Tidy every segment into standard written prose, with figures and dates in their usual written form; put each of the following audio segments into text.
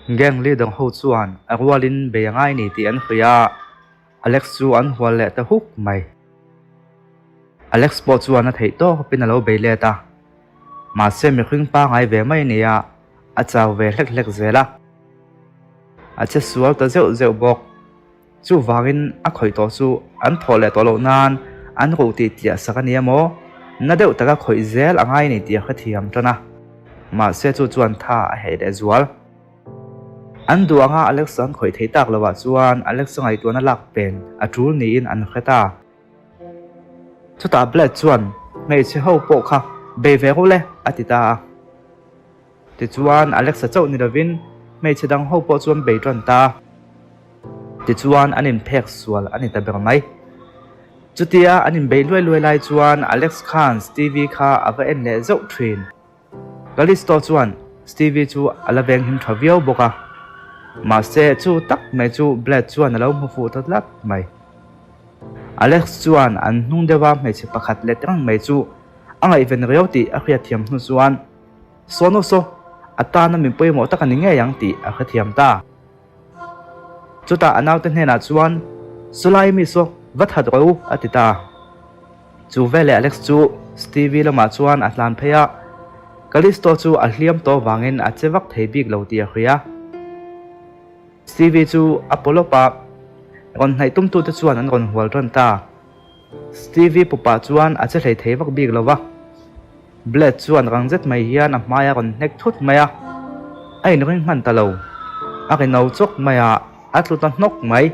Gang leader ho chuan a rualin bei a ngai ni tih an hria a, Alex chu an hual leh ta huk mai. Alex pawh chuan a theih tawpin a lo bei let a, mahse mihring pangai ve mai a ni a, a chau ve hlek hlek zel a. A che sual ta zeuh zeuh bawk. Chuvangin a khawih tawh chu an thawh leh tawh loh nan an ruh tih tliah sak a ni emaw, na deuh taka khawih zel a ngai a ni tih a hrethiam tan a. Mahse chu chuan tha a heh leh zual. An duh anga Alex an khawih thei tak lovah chuan Alex a ngaihtuahna lak pen a tul niin an hre ta. Chutah Blade chuan hmeichhe ho pawh kha bei ve ru le a ti ta a. Tichuan Alexa chauh ni lovin hmeichhe dang ho pawh chuan bei tan ta. Tichuan an inphek sual a ni ta ber mai. Chutia an inbeih luai luai lai chuan Alex khan Stevie kha a va en leh zauh thin. Callisto chuan Stevie chu a la venghim tha viau bawk a, mahse chu tak mai chu Blade chuan a lo hmu fuh ta tlat mai. Alex chuan an hnung deuha hmeichhe pakhat let reng mai chu a ngaihven riau tih a hriatthiam hnu chuan Sonoso a tana min pawimawh tak a ni ngei ang tih a hrethiam ta. Chutah a naute hnenah chuan, Sawlai mi saw, va that rawh u, a ti ta. Chu veleh Alex chu Stevie lamah chuan a hlan phei a, Callisto chu a hliam tawh vangin a che vak thei bik lo tih a hria. Stevie chu a pawlawp a, rawn hnaih tumtute chuan an rawn hual tan ta. Stevie pupah chuan a che hlei thei vak bik lo va. Blade chuan rang zet mai hian a hmai a rawn hnek thut mai a, a inring hman ta lo. A ri no chawk mai a, a tlu ta hnawk mai.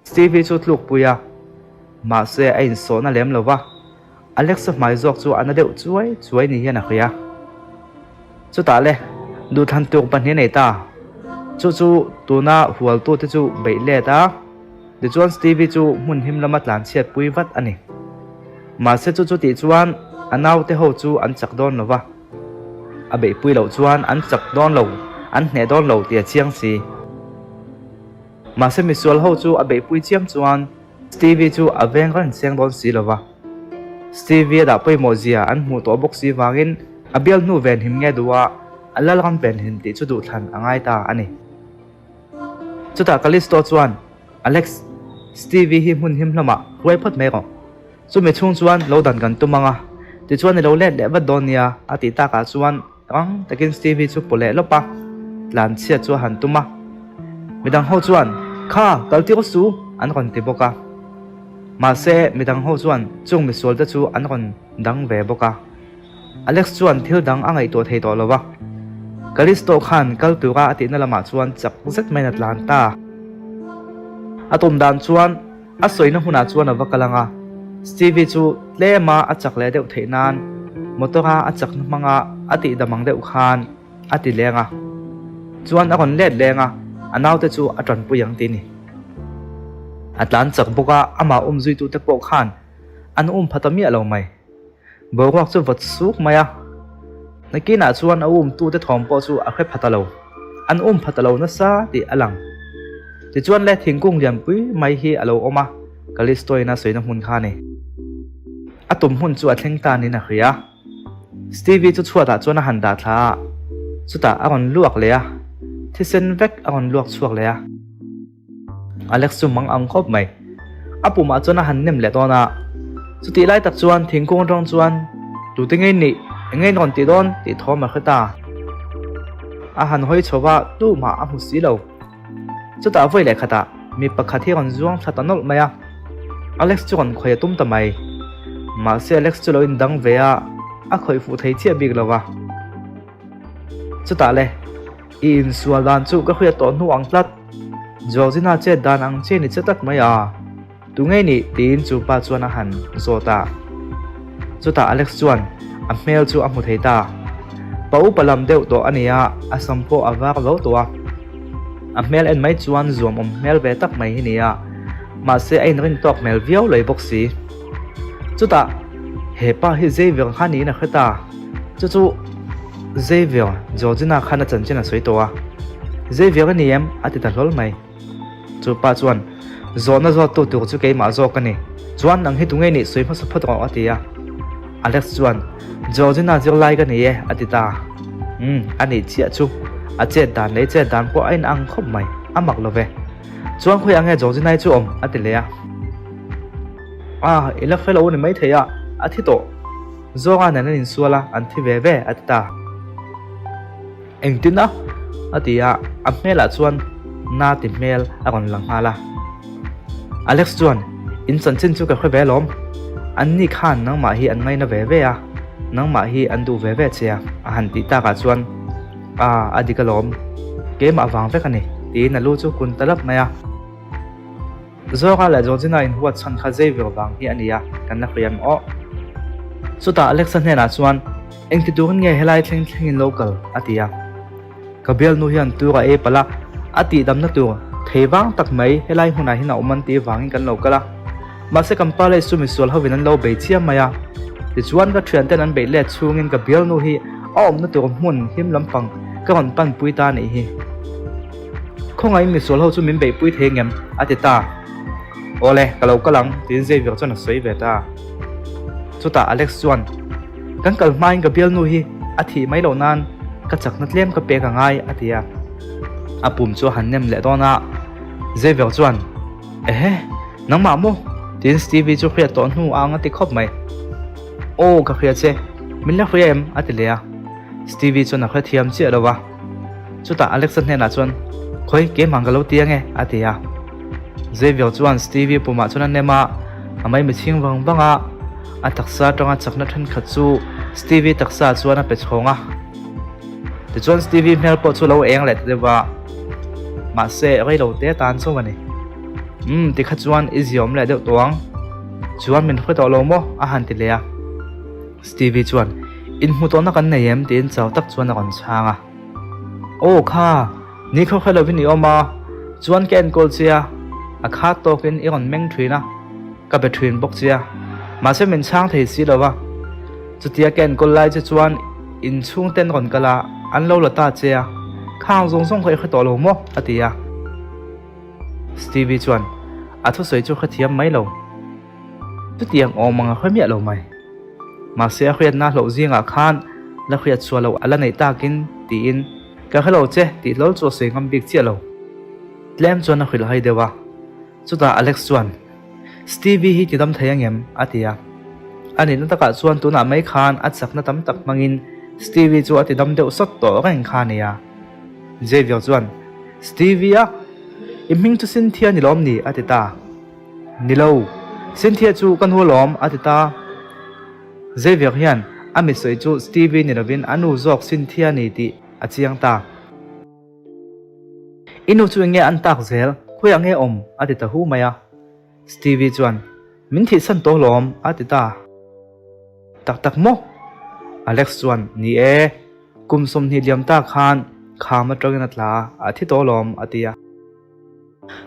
Stevie chu tlukpui a, mahse a insawhna lem lo va, Alexa hmai zawk chu a na deuh chuai chuai ni hian a hria. Chutah le, duhthlan tuk pahnih a nei ta. Chu chu tuna hualtute chu beih let a, tichuan Stevie chu hmun him lama tlanchhiat pui vat a ni. Mahse chu chu tih chuan a naute ho chu an chak dawn lo va, a beihpui loh chuan an chak dawn lo, an hneh dawn lo tih a chiang si. Mahse misual ho chu a beihpui chiam chuan Stevie chu a veng reng seng dawn si lo va. Stevie a dah pawimawh zia an hmuh tawh bawk si vangin a bial hnu venhim nge duh a, a lalram venhim tih chu duhthlan a ngai ta a ni. Chutah Callisto chuan, Alex, Stevie hi hmun him hlawmah hruai phawt mai rawh. Chumi chhung chuan lo dan kan tum ang a, tichuan i lo let leh vat dawn nia, a tih takah chuan Rang takin Stevie chu paw leh lawp a, tlanchhiat chu a han tum a. Midang ho chuan, Kha, kal tir su! an rawn ti bawk a. Mahse, midang ho chuan chung misual te chu an rawn dang ve bawk a. Alex chuan thil dang a ngaihtuah thei tawh lo va. Callisto khan kal tura a tihna lamah chuan chak zet maiin a tlan ta. A tum dan chuan A sawina hmunah chuan a va kal ang a, Stevie chu tlema a chak leh deuh theih nan motor-a a chakna hmanga a tih dam ang deuh khan a ti leng a. Chuan a rawn let leng a, a naute chu a tanpui ang ti ni. A tlan chak bawk a, amah um zuitute pawh khan an um pha ta miah lo mai. Boruak chu vawt suk mai a, nakinah chuan a umtute thawm pawh chu a hre pha ta lo. An um pha ta lo nasa tih a lang. Tichuan le thingkung lianpui mai hi a lo awm a, Callisto-in a sawina hmun kha a ni. A tum hmun chu a thleng ta niin a hria. Stevie chu chhuatah chuan a han dah thla a, chutah a rawn luak leh a, thisen vek a rawn luak chhuak leh a. Alex chu mang ang khawp mai. A pumah chuan a han nem leh dawn a. Chutih lai tak chuan thingkung atang chuan tute ngei nih, eng nge rawn tih dawn tih thawm a hre ta. A han hawi chho va, tumah a hmu si lo. Chutah vawi leh khatah mi pakhat hi rawn zuang thla ta nawlh mai a. Alex chu rawn khawih a tum ta mai. Mahse Alex chu lo indang ve a, a khawih fuh thei chiah bik lo va. Chutah le, i insual dan chu ka hriat tawh hnu ang tlat. Georgina chet dan ang che ni che tlat mai a, tu ngei nih tiin chu pa chuan a han zawt a. Chutah Alex chuan a hmel chu a hmu thei ta. Pa upa lam deuh tawh a ni a, a sam pawh a var lo tawh a. A hmel en mai chuan zuamawm hmel ve tak mai hi ni a, mahse a inrin tawk hmel viau lei bawk si. Chutah he pa hi Xavier kha niin a hre ta. Chu chu Xavier, Georgina khan a chanchin a sawi tawh a. Xavier a ni em? a ti ta hlawl mai. Chu pa chuan, Zawhna zawttu tur chu keimah zawk a ni. Chuan nang hi tunge nih sawi hmasa phawt rawh a ti a. Alex chuan, Georgina zirlai ka ni e a ti ta. Umm, a nih chiah chu. A chet dan leh i chet dan pawh a inang khawp mai, a mak lo ve. Chuan khawi ang nge Georgina-i chu awm? a ti leh a. A, i la hre lo a ni maithei a, a thi tawh. Zawnga nen an insual a, an thi ve ve, a ti ta. Engtin a? a ti a, a hmelah chuan na ti hmel a rawn lang nghal a. Alex chuan, In chanchin chu ka hre ve alawm. Anni khan nangmah hi an ngaina ve ve a, nangmah hi an duh ve ve che a, a han tih takah chuan, A, a dik alawm. Keimah vang vek a ni, tiin a lu chu kun ta lap mai a. Zawka leh Georgina inhuat chhan kha zei vir vang hi a ni a, kan la hria em aw. Chutah Alexa hnenah chuan, Engti turin nge helai thleng thlengin lo kal? a ti a. Ka bialnu hian tur a ei palh a, a tihdamna tur thei vang tak mai helai hmunah hian a awm an tih vangin kan lo kal a. Mahse kan pa leh chu misual hovin an lo bei chiam mai a. Tichuan ka thianten an beih let chhungin ka bialnu hi a awmna tur hmun him lampang ka rawn panpui ta a nih hi. Khawngaihin misual ho chu min beihpui thei ngem? a ti ta. Awle, ka lo kal ang, tiin Xavier chuan a sawi ve ta. Chutah Alex chuan, Kan kal hmain ka bialnu hi a thih mai loh nan ka chakna tlem ka pek a ngai, a ti a. A pum chu a han nem leh dawn a. Xavier chuan, Ehe, nangmah maw? tiin Stevie chu hriat tawh hnu a ang a ti khawp mai. Aw, ka hria che, min la hria em? a ti leh a. Stevie chuan a hrethiam chiah lo va. Chutah Alexa hnenah chuan, Khawi, keimah ka lo ti ange, a ti a. Xavier chuan Stevie pumah chuan a nem a, a mai michhing vang vang a, a taksa atanga chakna thenkhat chu Stevie taksa chuan a pe chhawng a. Tichuan Stevie hmel pawh chu lo eng leh ta deuh va, mahse reilo te tan chauh a ni. Umm, tikha chuan i ziawm leh deuh tawh ang. Chuan min hre tawh lo maw? a han ti leh a. Stevie chuan, Inhmu tawhna kan nei em? tiin chau tak chuan a rawn chhang a. Aw kha, ni khaw hre lovin i awm a, chuan ka enkawl che a, a khat tawkin i rawn meng thin a, ka be thin bawk che a, mahse min chhang thei si lo va. Chutia ka enkawl lai che chuan inchhung ten rawn kal a, an lo la ta che a, khang zawng zawng kha i hre tawh lo maw? a ti a. Stevie chuan a thusawi chu hrethiam mai lo. Chutiang awm ang a hre miah lo mai. Mahse a hriatna hlauh zingah khan la hriat chhuah loh a la neih takin tiin ka hre lo che tih hlawl chu a sawi ngam bik chiah lo. Tlem chuan a hrilh hai deuh a. Chutah Alex chuan, Stevie hi ti dam thei angem? a ti a. A nihna takah chuan tunah mai khan a chakna tam tak hmangin Stevie chu a ti dam deuh sawt tawh reng kha a nia. Xavier chuan, Stevie a? I hming chu Cynthia ni lawm ni? a ti ta. Ni lo, Cynthia chu ka nu alawm, a ti ta. Xavier hian a mitsawi chu Stevie ni lovin a nu zawk Cynthia ni tih a chiang ta. I nu chu enge an tak zel, khawiah nge awm? a ti ta hu mai a. Stevie chuan, Min thihsan tawh lawm, a ti ta. Tak tak maw? Alex chuan, Ni e, kum 20 liam ta khan kham atangin a tla a, a thi tawh lawm, a ti a.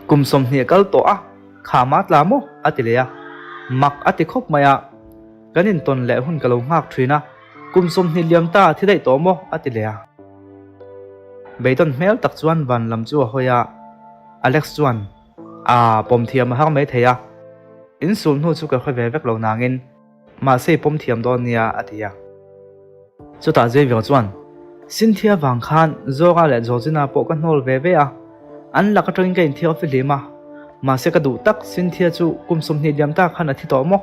Kum 20 kal tawh a, kha mah tla maw? a ti leh a. Mak a ti khawp mai a, Kan intawn leh hun ka lo nghak thin a, kum 20 liam ta a thi daih tawh maw? a ti leh a. Beidawn hmel tak chuan van lam chu a hawi a, Alex chuan, Aa, pawm thiam a har mai thei a, insul hnu chu ka hre ve vek lo nangin, Mahse i pawm thiam dawn nia, a ti a. Chutah Xavier chuan, Cynthia vang khan Zora leh Georgina pawh ka hnawl ve ve a, an lak atangin ka inthiar fihlim a. Mahse ka duh tak Cynthia chu kum 20 liam ta khan a thi tawh maw?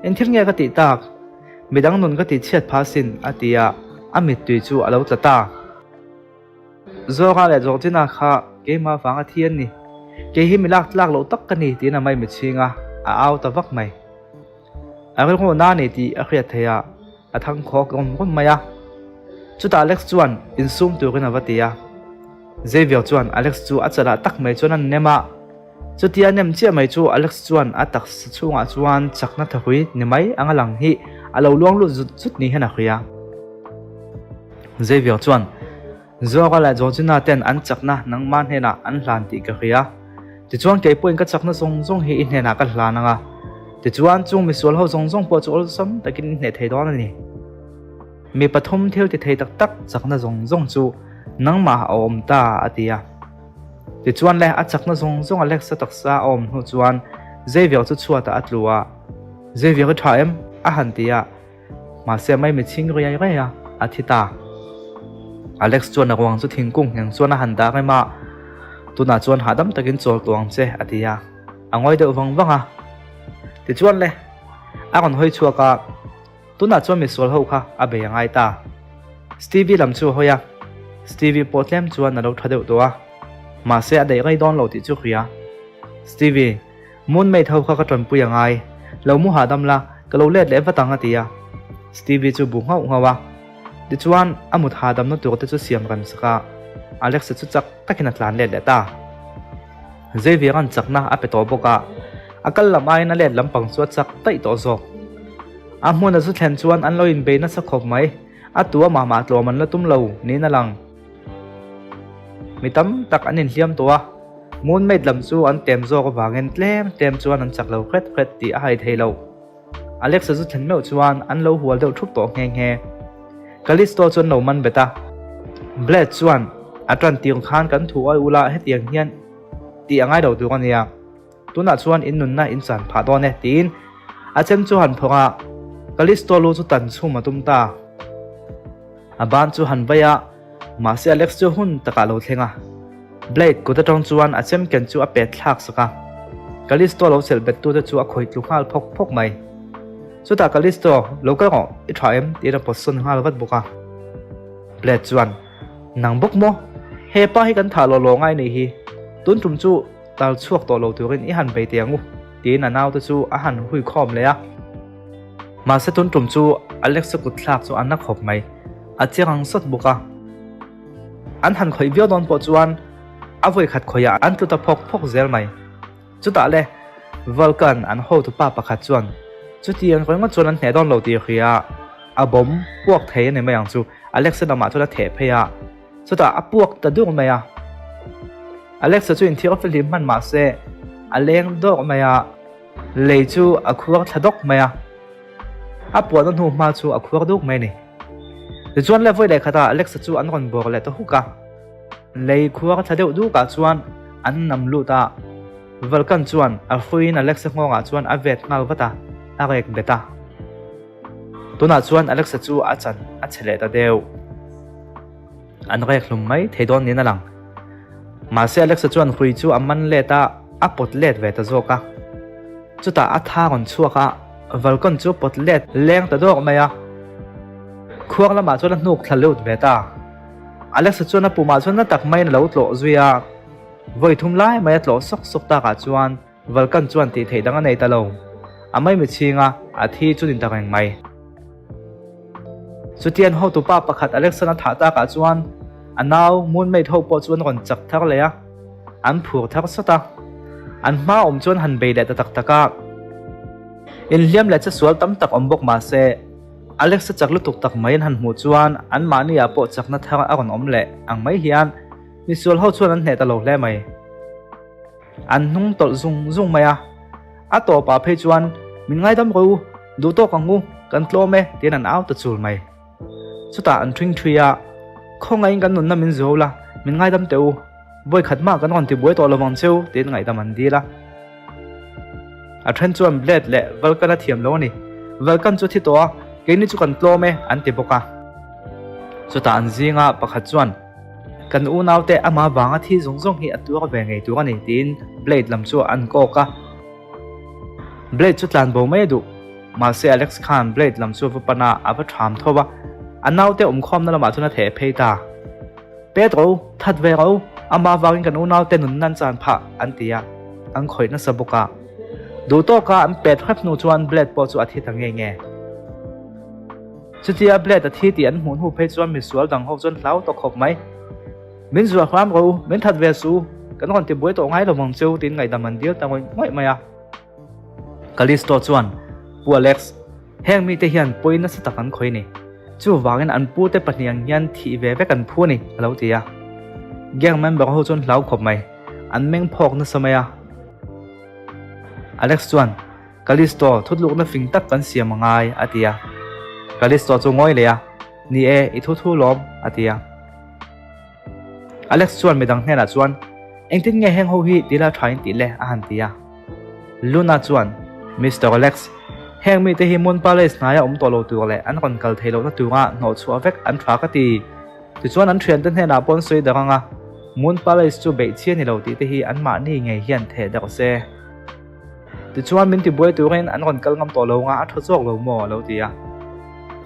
Engthil nge ka tih tak? Midang nun ka tih chhiat phah asin, a ti a, a mittui chu a lo tla ta. Zora leh Georgina kha keimah vanga thi an ni. Kei hi mi lak tlak loh tak ka ni, tiin a mai mitchhing a, a au ta vak mai. A rilru na a ni tih a hriat theih a, a thang khawk rawm rawm mai a. Chutah Alex chuan insum turin a va ti a. Xavier chuan Alex chu a chalah tak mai chuan a nem a. Chutia a nem chiah mai chu Alex chuan a taksa chhungah chuan chakna thahui ni mai anga lang hi a lo luang lut zut zut ni hian a hria. Xavier chuan Zora leh Georgina ten an chakna nangmah hnenah an hlan tih ka hria. Tichuan kei pawhin ka chakna zawng zawng hi i hnenah ka hlan ang a. Tichuan chung misual ho zawng zawng pawh chu awlsam takin i hneh thei dawn a ni. Mi pathum thil ti thei tak tak chakna zawng zawng chu nangmah a awm ta a ti a. Tichuan le a chakna zawng zawng Alexa taksa a awm hnu chuan Xavier chu chhuatah a tlu a. Xavier i tha em? a han ti a. Mahse mai mitchhing riai riai a, a thi ta. Alex chuan a ruang chu thingkung ngheng chuan a han dah rem a, Tunah chuan hahdam takin chawl tawh ang che, a ti a. A ngawi deuh vang vang a. Tichuan le, a rawn hawi chhuak a, tunah chuan misual ho kha a bei a ngai ta. Stevie lam chu a hawi a, Stevie pawh tlem chuan a lo tha deuh tawh a, mahse a daih rei dawn lo tih chu hria. Stevie, Moon Maid ho kha ka tanpui a ngai, lo mu hahdam la, ka lo let leh vat ang a ti a. Stevie chu bu nghauh nghauh a. Tichuan, a mut hahdamna tur te chu siam rem sak a, Alexa chu chak takin a tlan let leh ta. Xavier-a'n chakna a pe tawh bawk a, a kal lam aiin a let lampang chu a chak daih tawh zawk. A hmun a zu thlen chuan an lo inbei nasa khawp mai, a tu amah mah tlawm an la tum lo niin a lang. Mi tam tak an inhliam tawh a, Moon Maid lam chu an tem zawk avangin tlem tlem chuan an chak lo hret hret tih a hai thei lo. Alexa chu thlen meuh chuan an lo hual deuh thup tawh nghe nghe. Callisto chu an lo man bet a. Blade chuan a tan tir khan kan thu awi ula hetiang hian tih a ngai lo tur a nia. Tunah chuan in nunna in chan phah dawn e tiin a chem chu han phawrh a, Callisto lu chu tan chhum a tum ta. A ban chu han vai a, mahse Alex chu hun takah lo thleng a. Blade kut atang chuan a chem ken chu a pet thlak sak a. Callisto lo chelh bet tute chu a khawih tlu nghal phawk phawk mai. Chutah Callisto, lo kal rawh, i tha em? tiin a pawt sawn nghal vat bawk a. Blade chuan, Nang bawk maw? He pa hi kan thah lawh lawh ngai nih hi. Tun tum chu tal chhuak tawh lo turin i han bei teh ang u, tiin a naute chu a han hui khawm leh a. Mahse tun tum chu Alex-a kut thlak chu a na khawp mai, a chiang ang sawt bawk a. An han khawih viau dawn pawh chuan a vawi khat khawihah an tlu ta phawk phawk zel mai. Chutah le Vulcan an hotupa pakhat chuan chutiang ringawt chuan an hneh dawn lo tih hria a bawm puak thei a ni mai ang chu Alex-a lamah chuan a theh phei a, chutah a puak ta dur mai a. Alex-a chu inthiar fihlim hman mah se a leng dawrh mai a. Lei chu a khuar thla dawk mai a, a puahna hnu hma chu a khuar duk mai a ni. Tichuan le vawi leh khatah Alexa chu an rawn bawr leh ta huk a, lei khuar thla deuh dukah chuan an nam lut a, Vulcan chuan a hruiin Alexa nghawngah chuan a vet nghal vat a, a rek bet a. Tunah chuan Alexa chu a chan a che leh ta deuh. An rek hlum mai thei dawn niin a lang. Mahse Alexa chuan hui chu a man let a, a pawt let ve ta zawk a. Chutah a tha rawn chhuak a, Vulcan chu pawt let leng ta dawk mai a. Khuang lamah chuan a hnuk thla lut ve ta. Alexa chuan a pumah chuan na tak maiin a lo tlawh zui a. Vawi thum lai mai a tlawh sawk sawk takah chuan Vulcan chuan tih theih dang a nei ta lo. A maimi chhinga a thi chu ni ta reng mai. Chutian hotupa pakhat Alexan a thah takah chuan a nau Moonmate ho pawh chu an rawn chak thar leh a, an phur thar sawt a. An hma awm chuan han bei leh ta tak tak a. Inhliam leh chesual tam tak awm bawk mah se, Alex-a chak lutuk tak mai an han hmuh chuan anmahni ah pawh chakna thar a rawn awm leh ang mai hian misual ho chuan an hneh ta lo hle mai. An hnung tawlh zung zung mai a, a tawpah phei chuan min ngaidam rawh u, duh tawk ang u, kan tlawm e tiin an au ta chul mai. Chutah an ṭhing ṭhui a, Khawngaihin kan nunna min zuau la, min ngaidam teh u, vawi khat mah kan rawn tibuai tawh lo vang cheu tiin ngaihdam an dil a. A ṭhen chuan Blade leh Vulcan a thiam lo a ni, Vulcan chu thi tawh a, keini chu kan tlawm e an ti bawk a. Chutah an zinga pakhat chuan. Kan unaute amah vanga thi zawng zawng hi a tuar ve ngei tur a ni tiin Blade lam chu an kawk a. Blade chu tlan bo mai a duh. Mahse Alex khan Blade lam chu va pan a, a va ṭham tho va. A naute awmkhawmna lamah chuan a theh phei ta. Pedro, that ve ro, amah vangin kan unaute nunna an chan phah, an ti a. An khawih nasa bawk a. Duh tawka an pet hrep hnu chuan Blade pawh chu a thi ta nge nge. Chutia Blade a thi tih an hmuh hnu phei chuan misual dang ho chuan hlau tawh khawp mai. Min zuah hram rawh u, min that ve suh u, kan rawn tibuai tawh ngai lo vang cheu tiin ngaihdam an dil ta ngawih ngawih mai a. Callisto chuan, Pu Alex, heng mite hian pawi nasa tak an khawih ni. Chuvangin an pute pahnih ang hian thih ve vek an phu a ni, a lo ti a. Gang member ho chuan hlau khawp mai, an meng phawk nasa mai a. Alex chuan, Callisto, thutlukna fing tak kan siam a ngai, a ti a. Callisto chu ngawi leh a, Ni e, i thu thu lawm, a ti a. Alex chuan midang hnenah chuan, Engtin nge heng ho hi tila tha in tih le? a han ti a. Luna chuan, Mister Alex, heng mite hi Moon Palace hnaia awm tawh lo tur leh an rawn kal theih lohna tura hnawhchhuah vek an tha ka ti. Tichuan an thiante hnenah pawh an sawi darh ang a, Moon Palace chu beih chi a ni lo tih te hi anmahni ngei hian theh darh se. Tichuan min tibuai turin an rawn kal ngam tawh lo nga a tha zawk lo maw a lo ti a.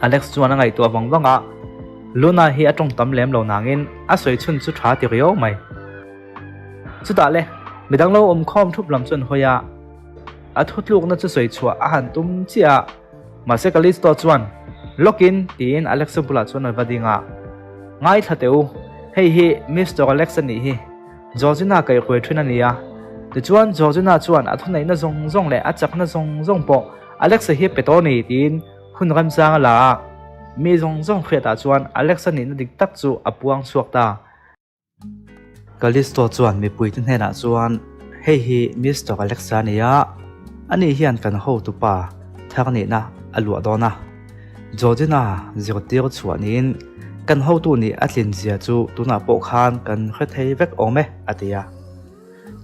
Alex chuan a ngaihtuah vang vang a, Luna hi a tawng tam lem lo nangin a sawi chhun chu tha ti riau mai. Chutah le, midang lo awm khawm thup lam chu an hawi a, a thutlukna chu sawi chhuah a han tum chiah a, mahse Callisto chuan, Lawkin tiin Alex-a bulah chuan a va ding a, Ngaithla teh u, hei hi Mister Alex a nih hi. Georgina kaihruai thin a ni a. Tichuan Georgina chuan a thuneihna zawng zawng leh a chakna zawng zawng pawh Alexa hi pe tawh a ni tiin hun remchang a la a. Mi zawng zawng hriatah chuan Alexa nihna dik tak chu a puang chhuak ta. Callisto chuan mipuite hnenah chuan, Hei hi Mister Alexa a ni a, ani hian kan hotupa thar nihna a luah dawn a. Georgina zirtir chhuah niin kan hotu nih a tlin zia chu tunah pawh khan kan hre thei vek awm e, a ti a.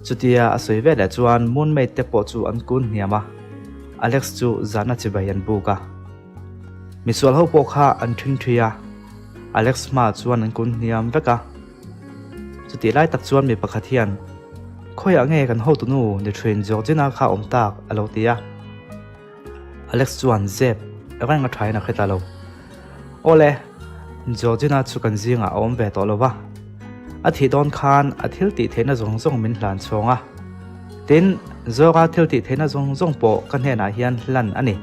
Chutia a sawi veleh chuan Moonmaid te pawh chu an kun hniam a, Alex chu zahna chibai an buk a. Misual ho pawh kha an ṭhingṭhi a, Alex hmaah chuan an kun hniam vek a. Chutih lai tak chuan mi pakhat hian, Khawiah nge kan hotunu ni ṭhin Georgina kha awm tak? a lo ti a. Alex chuan zep reng a thain a hre ta lo. Awle, Georgina chu kan zingah a awm ve tawh lo va. A thih dawn khan a thil tih theihna zawng zawng min hlan chhawng a. Tin, Zora thil tih theihna zawng zawng pawh ka hnenah hian hlan a ni.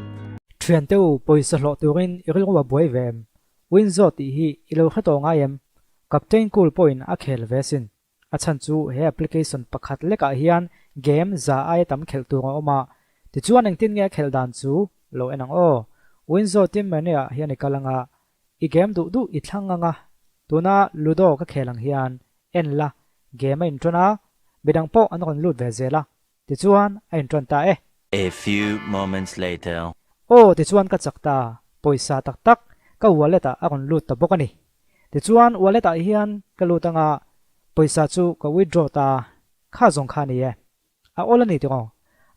Thiante u, pawisa hlawh turin i rilru a buai ve em? Winzo tih hi i lo hre tawh ngai em? Captain Cool pawhin a khel ve sin. A chhan chu he application pakhat lekah hian game za aia tam khelh tur a awm a, tichuan engtin nge a khelh dan chu lo en ang aw. Winzo team menu ah hian i kal anga, i game duh duh i thlang anga, tuna Ludo ka khel ang hian en la, game a inṭawn a, midang pawh an rawn lut ve zel a, Tichuan a inṭawn ta e. A few moments later. Aw, tichuan ka chak ta, pawisa tak tak ka wallet ah a rawn lut ta bawk a ni. Tichuan wallet ah hian ka lut anga pawisa chu ka withdraw ta, kha zawng kha a ni e. A awl a ni tiraw?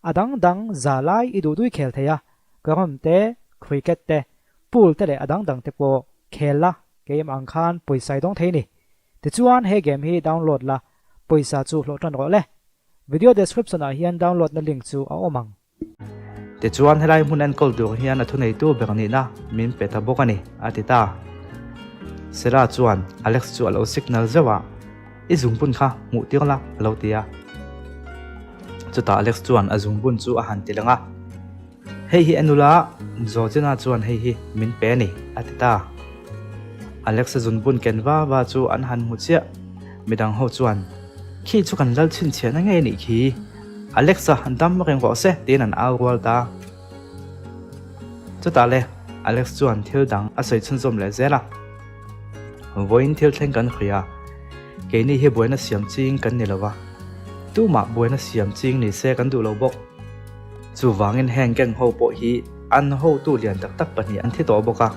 A dang dang za lai i duh dui khel thei a, carrom te, cricket te, pool te leh a dang dang te pawh khel la, keimah ang khan pawisa i dawng thei a ni. Tichuan he game hi download la, pawisa chu hlawh tan rawh le. Video description ah hian download na link chu a awm ang. Tichuan helai hmun enkawl tur hian a thuneitu ber nihna min pe ta bawk a ni, a ti ta. Sarah chuan Alex chu a lo signal zeuh a, I zungbun kha hmuh tir la, a lo ti a. Chutah Alex chuan a zungbun chu a han ti lang a. Hei hi a nula, Georgina chuan hei hi min pe a ni, a ti ta. Alexa zunbun ken va va chu an han hmu chiah. Midang ho chuan, Khi chu kan lal chhinchhiahna ngei a nih khi. Alexa, dam reng rawh se, tiin an au rual ta. Chutah le, Alex chuan thil dang a sawi chhunzawm leh zel a. Vawiin thil thleng kan hria. Keini hi buaina siam ching kan ni lo va, tumah buaina siam ching ni se kan duh lo bawk. Chuvangin heng gang ho pawh hi an hotu lian tak tak pahnih an thi tawh bawk a.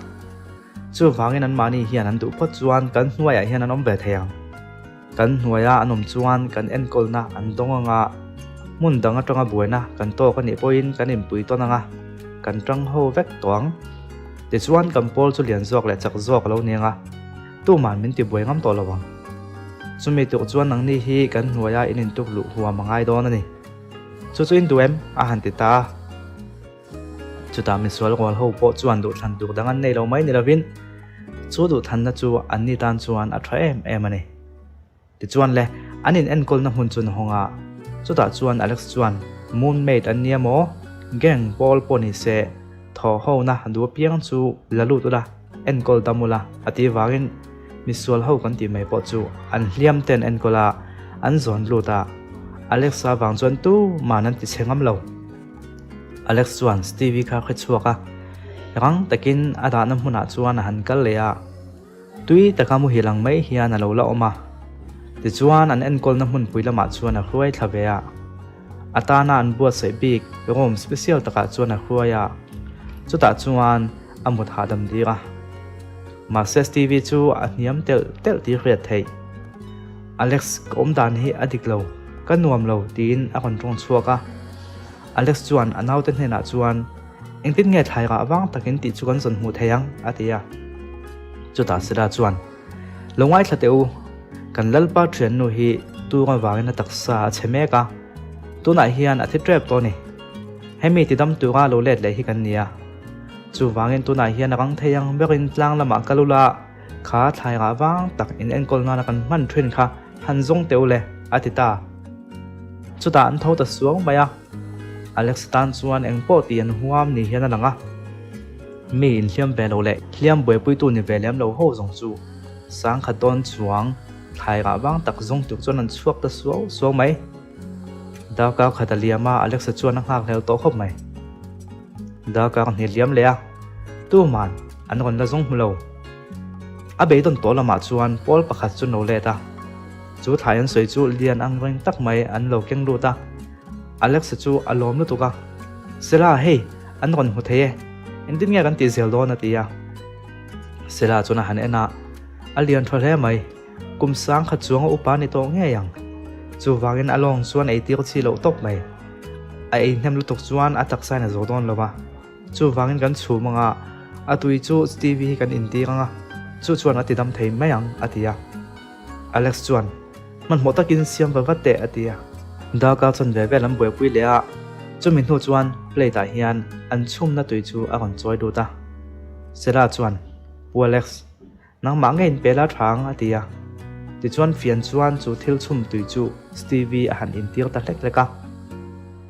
Chuvangin anmahni hian an duh phawt chuan kan hnuaiah hian an awm ve thei ang. Kan hnuaia an awm chuan kan enkawlna an dawng ang a, hmun dang atanga buaina kan tawk a nih pawhin kan inpui tawn ang a, kan tang ho vek tawh ang. Tichuan kan pawl chu lian zawk leh chak zawk a lo ni ang a, tuman min tibuai ngam tawh lo ang. Chumi tuk chuan nangni hi kan hnuaia in intuk luh huam a ngai dawn a ni. Chu chu in duh em? a han ti ta a. Chutah misual rual ho pawh chuan duhthlan tur dang an nei lo mai ni lovin chu duhthlanna chu anni tan chuan a tha em em a ni. Tichuan le, an in enkawlna hmun chu an hawng a, chutah chuan Alex chuan Moon Maid an nia maw? Gang pawl pawh ni se, thaw hona duh apiang chu la lut ula, enkawl dam ula a tih vangin misual ho kan tih mai pawh chu an hliam te an enkawl a, an zawn lut a, Alex-a vang chuan tuman an ti chhe ngam lo. Alex chuan Stevie kha a hre chhuak a, rang takin a dahna hmunah chuan a han kal leh a, tui taka muhil ang mai hian a lo la awm a. Tichuan an enkawlna hmunpui lamah chuan a hruai thla ve a. A tana an buatsaih bik room special takah chuan a hruai a, chutah chuan a mut hahdam dir a. Mahse Stevie chu a hniam telh telh tih hriat theih. Alex ka awm dan hi a dik lo, ka nuam lo tiin a rawn tawng chhuak a. Alex chuan a naute hnenah chuan, Engtin nge thlai rah vang takin tih chu kan zawn hmuh thei ang? a ti a. Chutah Sela chuan. Lo ngaithla teh u, kan Lalpa thiannu hi tung avangin a taksa a chhe mek a, tunah hian a thi tep tawh a ni. Hemi tidam tura lo let leh hi kan ni a. Chuvangin tunah hian a rang thei ang berin tlang lamah kal ula, kha thlai rah vang tak in enkawl nana kan hman thin kha han zawng teh u le, a ti ta. Chutah an tho ta suau mai a, Alex tan chuan eng pawh tih an huam ni hian a lang a. Mi inhliam ve lo leh hliam buaipuitu ni ve lem lo ho zawng chu sangkhat dawn chuang thlai rah vang tak zawng tur chuan an chhuak ta suau suau mai. Darkar khat a liam a, Alexa chuan a nghak hlel tawh khawp mai. Darkar hnih liam leh a, tuman an rawn la zawng hmu lo. A beidawn tawh lamah chuan pawl pakhat chu an lo let a, chu thlai an sawi chu lian ang reng tak mai an lo keng lut a. Alexa chu a lawm lutuk a, Sela, hei, an rawn hmu thei e, engtin nge kan tih zel dawn a ti a. Sela chuan a han en a, a lian tha hle mai. Kum sang khat chuang a upa ni tawh ngei ang. Chuvangin a lawng chuan ei tir chi loh tawp mai. A ei hnem lutuk chuan a taksa in a zo dawn lo va. Chuvangin kan chhum ang a, a tui chu Stevie hi kan intir ang a, chu chuan a ti dam thei mai ang, a ti a. Alex chuan, Hmanhmawh takin siam va vat teh, a ti a. Darkar chuan ve vel an buaipui leh a, chumi hnu chuan plate ah hian an chhumna tui chu a rawn chawi lut a. Sarah chuan, Pu Alex, Nangmah ngei in pela tha ang, a ti a. Tichuan fian chuan chu thil chhum tui chu Stevie a han intir ta hlek hlek a.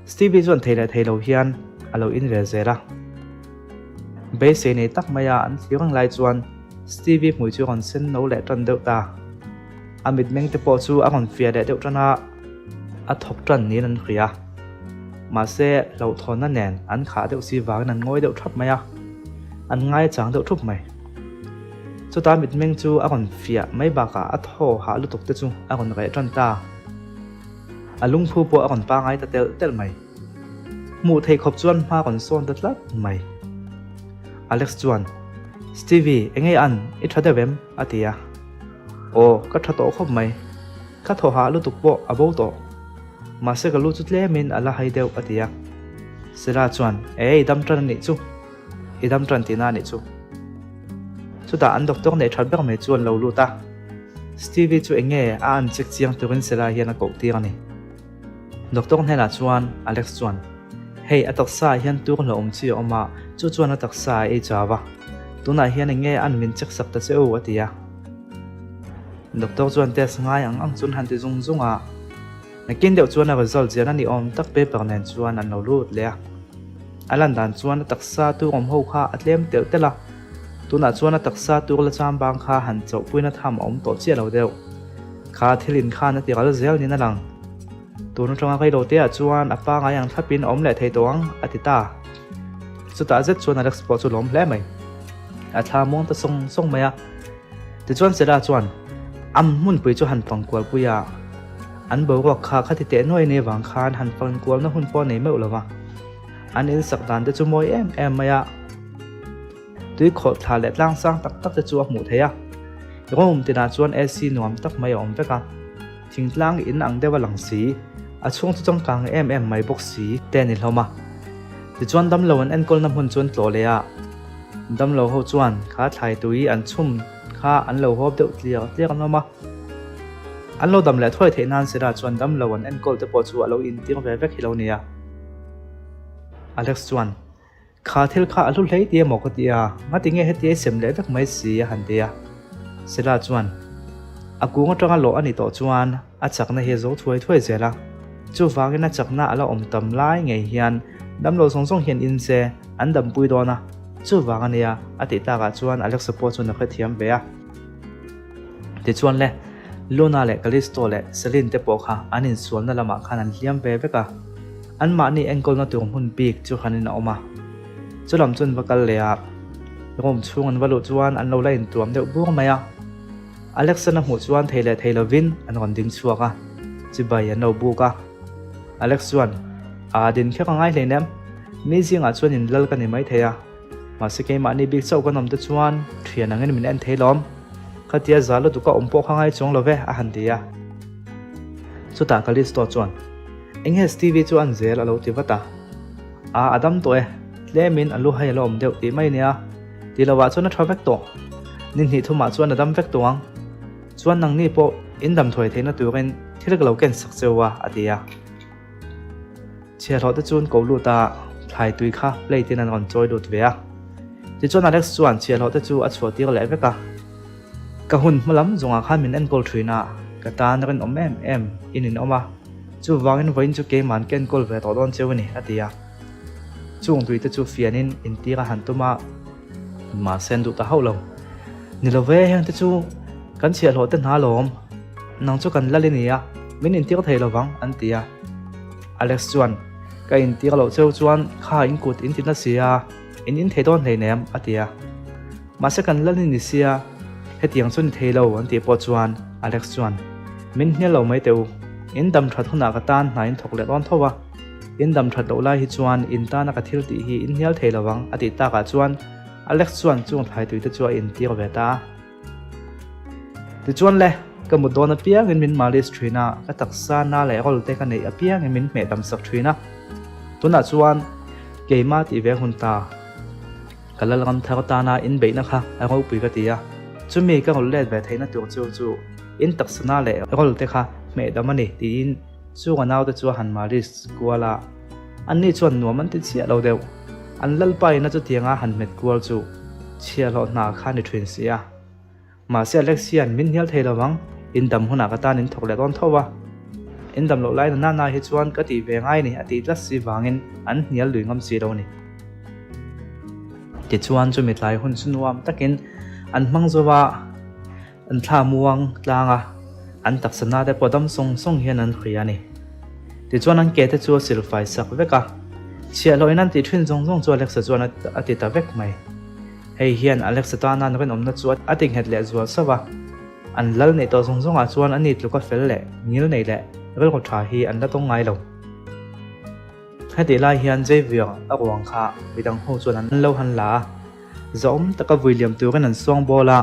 Stevie chuan thei leh thei lo hian a lo in ve zel a. Beisei nei tak maia an thlir reng lai chuan Stevie hmui chu a rawn sen no leh tan deuh ta. A mitmeng te pawh chu a rawn fiah leh deuh tan a, a thawk tan niin an hria. Mahse hlauhthawnna nen an khah deuh si vangin an ngawi deuh thap mai a, an ngaichang deuh thup mai. Chutah mitmeng chu a rawn fiah mai bakah a thaw hah lutuk te chu a rawn reh tan ta. A lungphu pawh a rawn pangai ta telh telh mai. Hmuh theih khawp chuan hma rawn sawn ta tlat mai. Alex chuan, Stevie, enge an, i tha deuh em? a ti a. Aw, ka tha tawh khawp mai. Ka thaw hah lutuk pawh a bo tawh. Mahse ka lu chu tlemin a la hai deuh, a ti a. Sarah chuan, Ei, dam tan a nih chu. I dam tan tihna a nih chu. Chutah an doctor neih that ber mai chu an lo lut a. Stevie chu eng nge a an check chiang turin Sarah hian a koh tir a ni. Doctor hnenah chuan Alex chuan, Hei, a taksa ah hian tur hlauhawm chi a awm a, chu chuan a taksa a ei chau a. Tunah hian eng nge an min check sak ta che u? a ti a. Doctor chuan test ngai ang ang chuan han ti zung zung a. Nakin deuh chuan a result zian a ni awm tak paper nen chuan an lo lut leh a. A lan dan chuan a taksa tur awm ho kha a tlem telh telh a, tunah chuan a taksa tur la cham bang kha han chauhpuina tham a awm tawh chiah lo deuh. Kha thil in khan a ti ral zel niin a lang. Tun atanga reilo te ah chuan a pangai ang thlapin a awm leh thei tawh ang, a ti ta. Chutah zet chuan Alex pawh chu lawm hle mai. A thla muang ta sawng sawng mai a. Tichuan Sarah chuan am hmunpui chu han fangkualpui a, an boruak kha khati teh nuai nei vang khan han fangkualna hun pawh a nei meuh lo va. An insak dan te chu mawi em em mai a, tui khawh thla leh tlang sang tak tak te chu a hmuh theih a. Room tinah chuan AC nuam tak mai a awm vek a, thingtlang in ang deuh a lang si, a chhung chu changkang em em mai bawk si te a ni hlawm a. Tichuan damlo an enkawlna hmun chu an tlawh leh a. Damlo ho chuan kha thlai tui an chhum kha an lo hawp deuh tliar tliar an awm a. An lo dam leh thuai theih nan Sarah chuan damlo an enkawl te pawh chu a lo intir ve vek hi lo nia. Alex chuan, Kha thil kha a hlu hlei ti emaw ka ti a, ngati nge heti ei sem leh vek mai si a han ti a. Sarah chuan, A kung atanga lawh a ni tawh chuan a chakna hi a zo thuai thuai zel a. Chuvangin a chakna a la awm tam lai ngei hian damlo zawng zawng hian in se an dampui dawn a, chuvang a nia a tih takah chuan Alexa pawh chuan a hrethiam ve a. Tichuan le, Luna leh Callisto leh Celine te pawh kha an insualna lamah khan an hliam ve vek a, anmahni enkawlna tur hmun bik chu han in a awm a. Chulam chu an va kal leh a, room chhung an va luh chuan an lo la intuam deuh bur mai a. Alex-an a hmuh chuan thei leh thei lovin an rawn ding chhuak a, chibai an lo buk a. Alex chuan, Aa din kher a ngai hleinem, mi zingah chuan in lal ka ni mai thei a, mahse keimahni bik chauh kan awm te chuan thian angin min en thei lawm, khatia za lutuk a awm pawh kha ngai chuang lo ve, a han ti a. Chutah Callisto chuan, Eng nge Stevie chu an zel a lo ti vat a. Aa a dam tawh e, tlemin a lu hai a la awm deuh tih mai nia. Ti lovah chuan a tha vek tawh. Ni hnih thumah chuan a dam vek tawh ang. Chuan nangni pawh in damthuai theihna turin thil ka lo ken sak cheu a, a ti a. Chhiahhlawh te chu an ko lut a, thlai tui kha plate in an rawn chawi lut ve a. Tichuan Alex chuan chhiahhlawh te chu a chhuah tir leh vek a. Ka hun hma lam zawngah khan min enkawl thin a, ka tan rinawm em em in in awm a, chuvangin vawiin chu keiman ka enkawl ve tawh dawn cheu a ni, a ti a. Chung tui te chu fianin intir a han tum a, mahse an duh ta hauh lo. Ni lo ve, heng te chu kan chhiahhlawh te hna lawm, nang chu kan lal i ni a, min intir thei lo vang, an ti a. Alex chuan, Ka intir loh cheu chuan kha in kut in ti na si a, in in thei dawn hleinem, a ti a. Mahse kan lal i ni sia, hetiang chu ni thei lo, an tih pawh chuan Alex chuan, Min hnial lo mai teh u, in dam that hunah ka tan hna in thawk leh dawn tho a, In dam that loh lai hi chuan in tana ka thil tih hi in hnial thei lo ang a tih takah chuan Alex chuan chung thlai tui te chu a intir ve ta a. Tichuan le, ka mut dawn apiangin min malis thin a, ka taksa na leh rawl te ka neih apiangin min hmeh dam sak thin a. Tunah chuan keimah tih ve hun ta. Ka lalram thar tana inbeihna kha a ropui ka ti a, chumi ka rawl let ve theihna tur chu chu in taksa na leh rawl te kha hmeh dam a ni tiin Chung a naute chu a han malis kual a, anni chuan nuam an ti chiah lo deuh. An lalpa in a chutianga han hmet kual chu chhiahhlawh hna kha ni thin si a. Mahse Alex hian min hnial thei lo ang, in dam hunah ka tan in thawk leh dawn tho a. In dam loh lai na nana hi chuan ka tih ve ngai ni a tih tlat si vangin an hnial lui ngam si lo ni. Tichuan chumi tlai hun chu nuam takin an hmang zo a. An thla muang tlang a, an taksa na te pawh dam sawng sawng hian an hria a ni. Tichuan an ke te chu a silfai sak vek a, chhiahhlawh in an tih thin zawng zawng chu Alexa chuan a ti ta vek mai. Hei hian Alexa tana an rinawmna chu a ti nghet leh zual sauh a, an lal neih tawh zawng zawngah chuan a ni tluka fel leh ngil nei leh rilru tha hi an la tawng ngai lo. Hetih lai hian Xavier a ruang kha midang ho chuan an lo han la a, Zahawm taka vui liam turin an suang bawl a,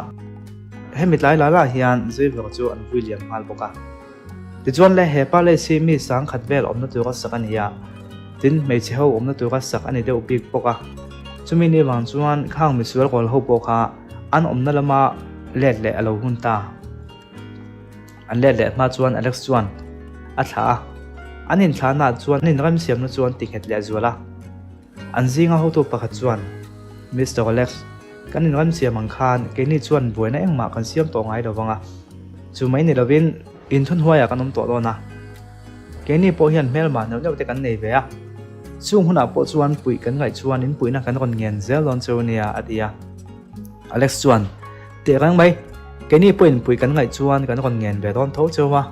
hemi tlai la lah hian Xavier chu an vui liam nghal bawk a. Tichuan le he palace hi mi sangkhat vel awmna tura sak a ni a, tin hmeichhe ho awmna tura sak a ni deuh bik bawk a. Chumi ni vang chuan khang misual rawl ho pawh kha an awmna lama let leh a lo hun ta. An let leh hma chuan Alex chuan a thlah a, an inthlahnaah chuan an inremsiamna chu an ti nghet leh zual a. An zinga hotu pakhat chuan, Mister Alex, kan inremsiam ang khan keini chuan buaina engmah kan siam tawh ngai lo vang a, chu mai ni lovin inthunhuaiah kan awm tawh dawn a. Keini pawh hian hmelmah neuh neuh te kan nei ve a, chung hunah pawh chuan puih kan ngaih chuan inpuihna kan rawn ngen zel dawn cheu nia, a ti a. Alex chuan, Teh reng mai, keini pawhin puih kan ngaih chuan kan rawn ngen ve dawn tho cheu a,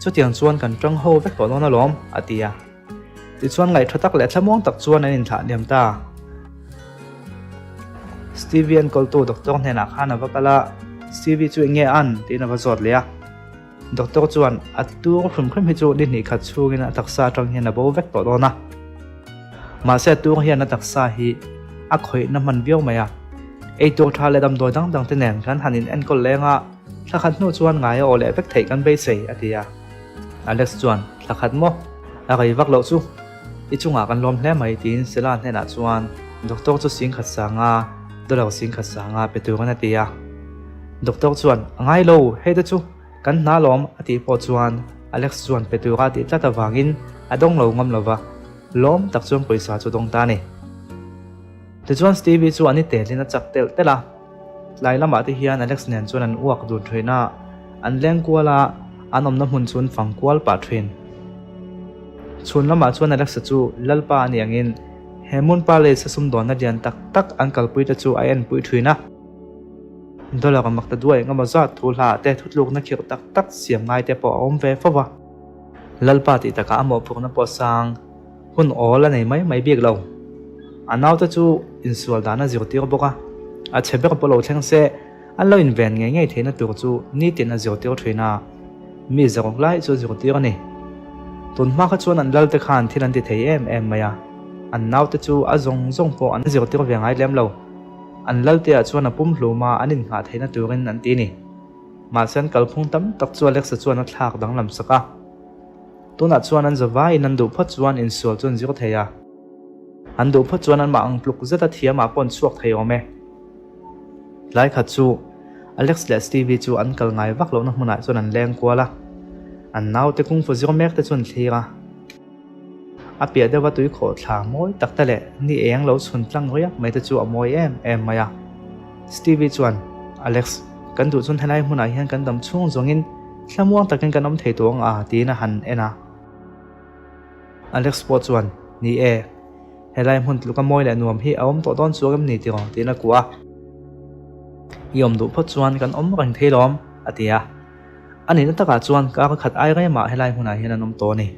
chutiang chuan kan tang ho vek tawh dawn alawm, a ti a. Tichuan ngaihṭha tak leh thlamuang tak chuan an inthlah hniam ta. Stevie enkawltu doctor hnenah khan a va kal a, Stevie chu eng nge an? tiin a va zawt leh a. Doctor chuan, A tur hrim hrim hi chu ni hnih khat chhungin a taksa atang hian a bo vek tawh dawn a. Mahse a tur hian a taksa hi a khawihna hman viau mai a. Eitur tha leh damdawi dang dang te nen kan han in enkawl leng a, thla khat hnu chuan ngai a aw leh vek theih kan beisei, a ti a. Alex chuan, Thla khat maw? A rei vak loh chu. I chungah kan lawm hle mai, tiin Sela hnenah chuan doctor chu singkhat sanga dollar singkhat sanga pe turin a ti a. Doctor chuan, A ngai lo, hei te chu kan hna lawm, a tih pawh chuan Alex chuan pe tura a tih tlat avangin a dawng lo ngam lova, lawm tak chuan pawisa chu dawng ta a ni. Tichuan Stevie chu an i telin a chak telh telh a. Tlai lamah te hian Alex nen chuan an uak dun thin a, an leng kual a, an awmna hmun chu an fang kual pah thin. Chhun lamah chuan Alex-a chu Lalpa a nih angin he Moon Palace-a sumdawnna lian tak tak an kalpui te chu a enpui thin a. Dollar a mak ta duai engemaw zat thu hla ah te thutlukna khirh tak tak siam ngai te pawh a awm ve fo va. Lalpa tih takah a mawhphurhna pawh sang. Hun awl a nei mai mai bik lo. A naute chu insual dan a zirtir bawk a, a chhe ber pawh lo thleng se, an lo inven ngei ngei theihna tur chu nitin a zirtir thin a, mi zaruk lai chu a zirtir a ni. Tun hma kha chuan an lalte khan thil an ti thei em em mai a, an naute chu a zawng zawng pawh an zirtir ve ngai lem lo. An lalte ah chuan a pumhlum a an innghah theihna turin an ti a ni. Mahse an kalphung tam tak chu Alexa chuan a thlak danglam sak a. Tunah chuan an zavaiin an duh phawt chuan insual chu an zir thei a, an duh phawt chuan anmah ang tluk zeta thiamah pawh an chhuak thei awm e. Tlai khat chu Alex leh Stevie chu an kal ngai vak lohna hmunah chuan an leng kual a, an naute kungfu zir mek te chu an thlir a. A piah deuha tui khawh thla mawi tak te leh ni eng lo chhun tlang riak mai te chu a mawi em em mai a. Stevie chuan, Alex, kan duh chuan helai hmunah hian kan dam chhung zawngin thlamuang takin kan awm thei tawh ang a, tiin a han en a. Alex pawh chuan, Ni e, helai hmun tluka mawi leh nuam hi a awm tawh dawn chuang em ni tiraw? tiin a kuah a. I awm duh phawt chuan kan awm reng thei lawm, a ti a. A nihna takah chuan kar khat ai remah helai hmunah hian an awm tawh a ni.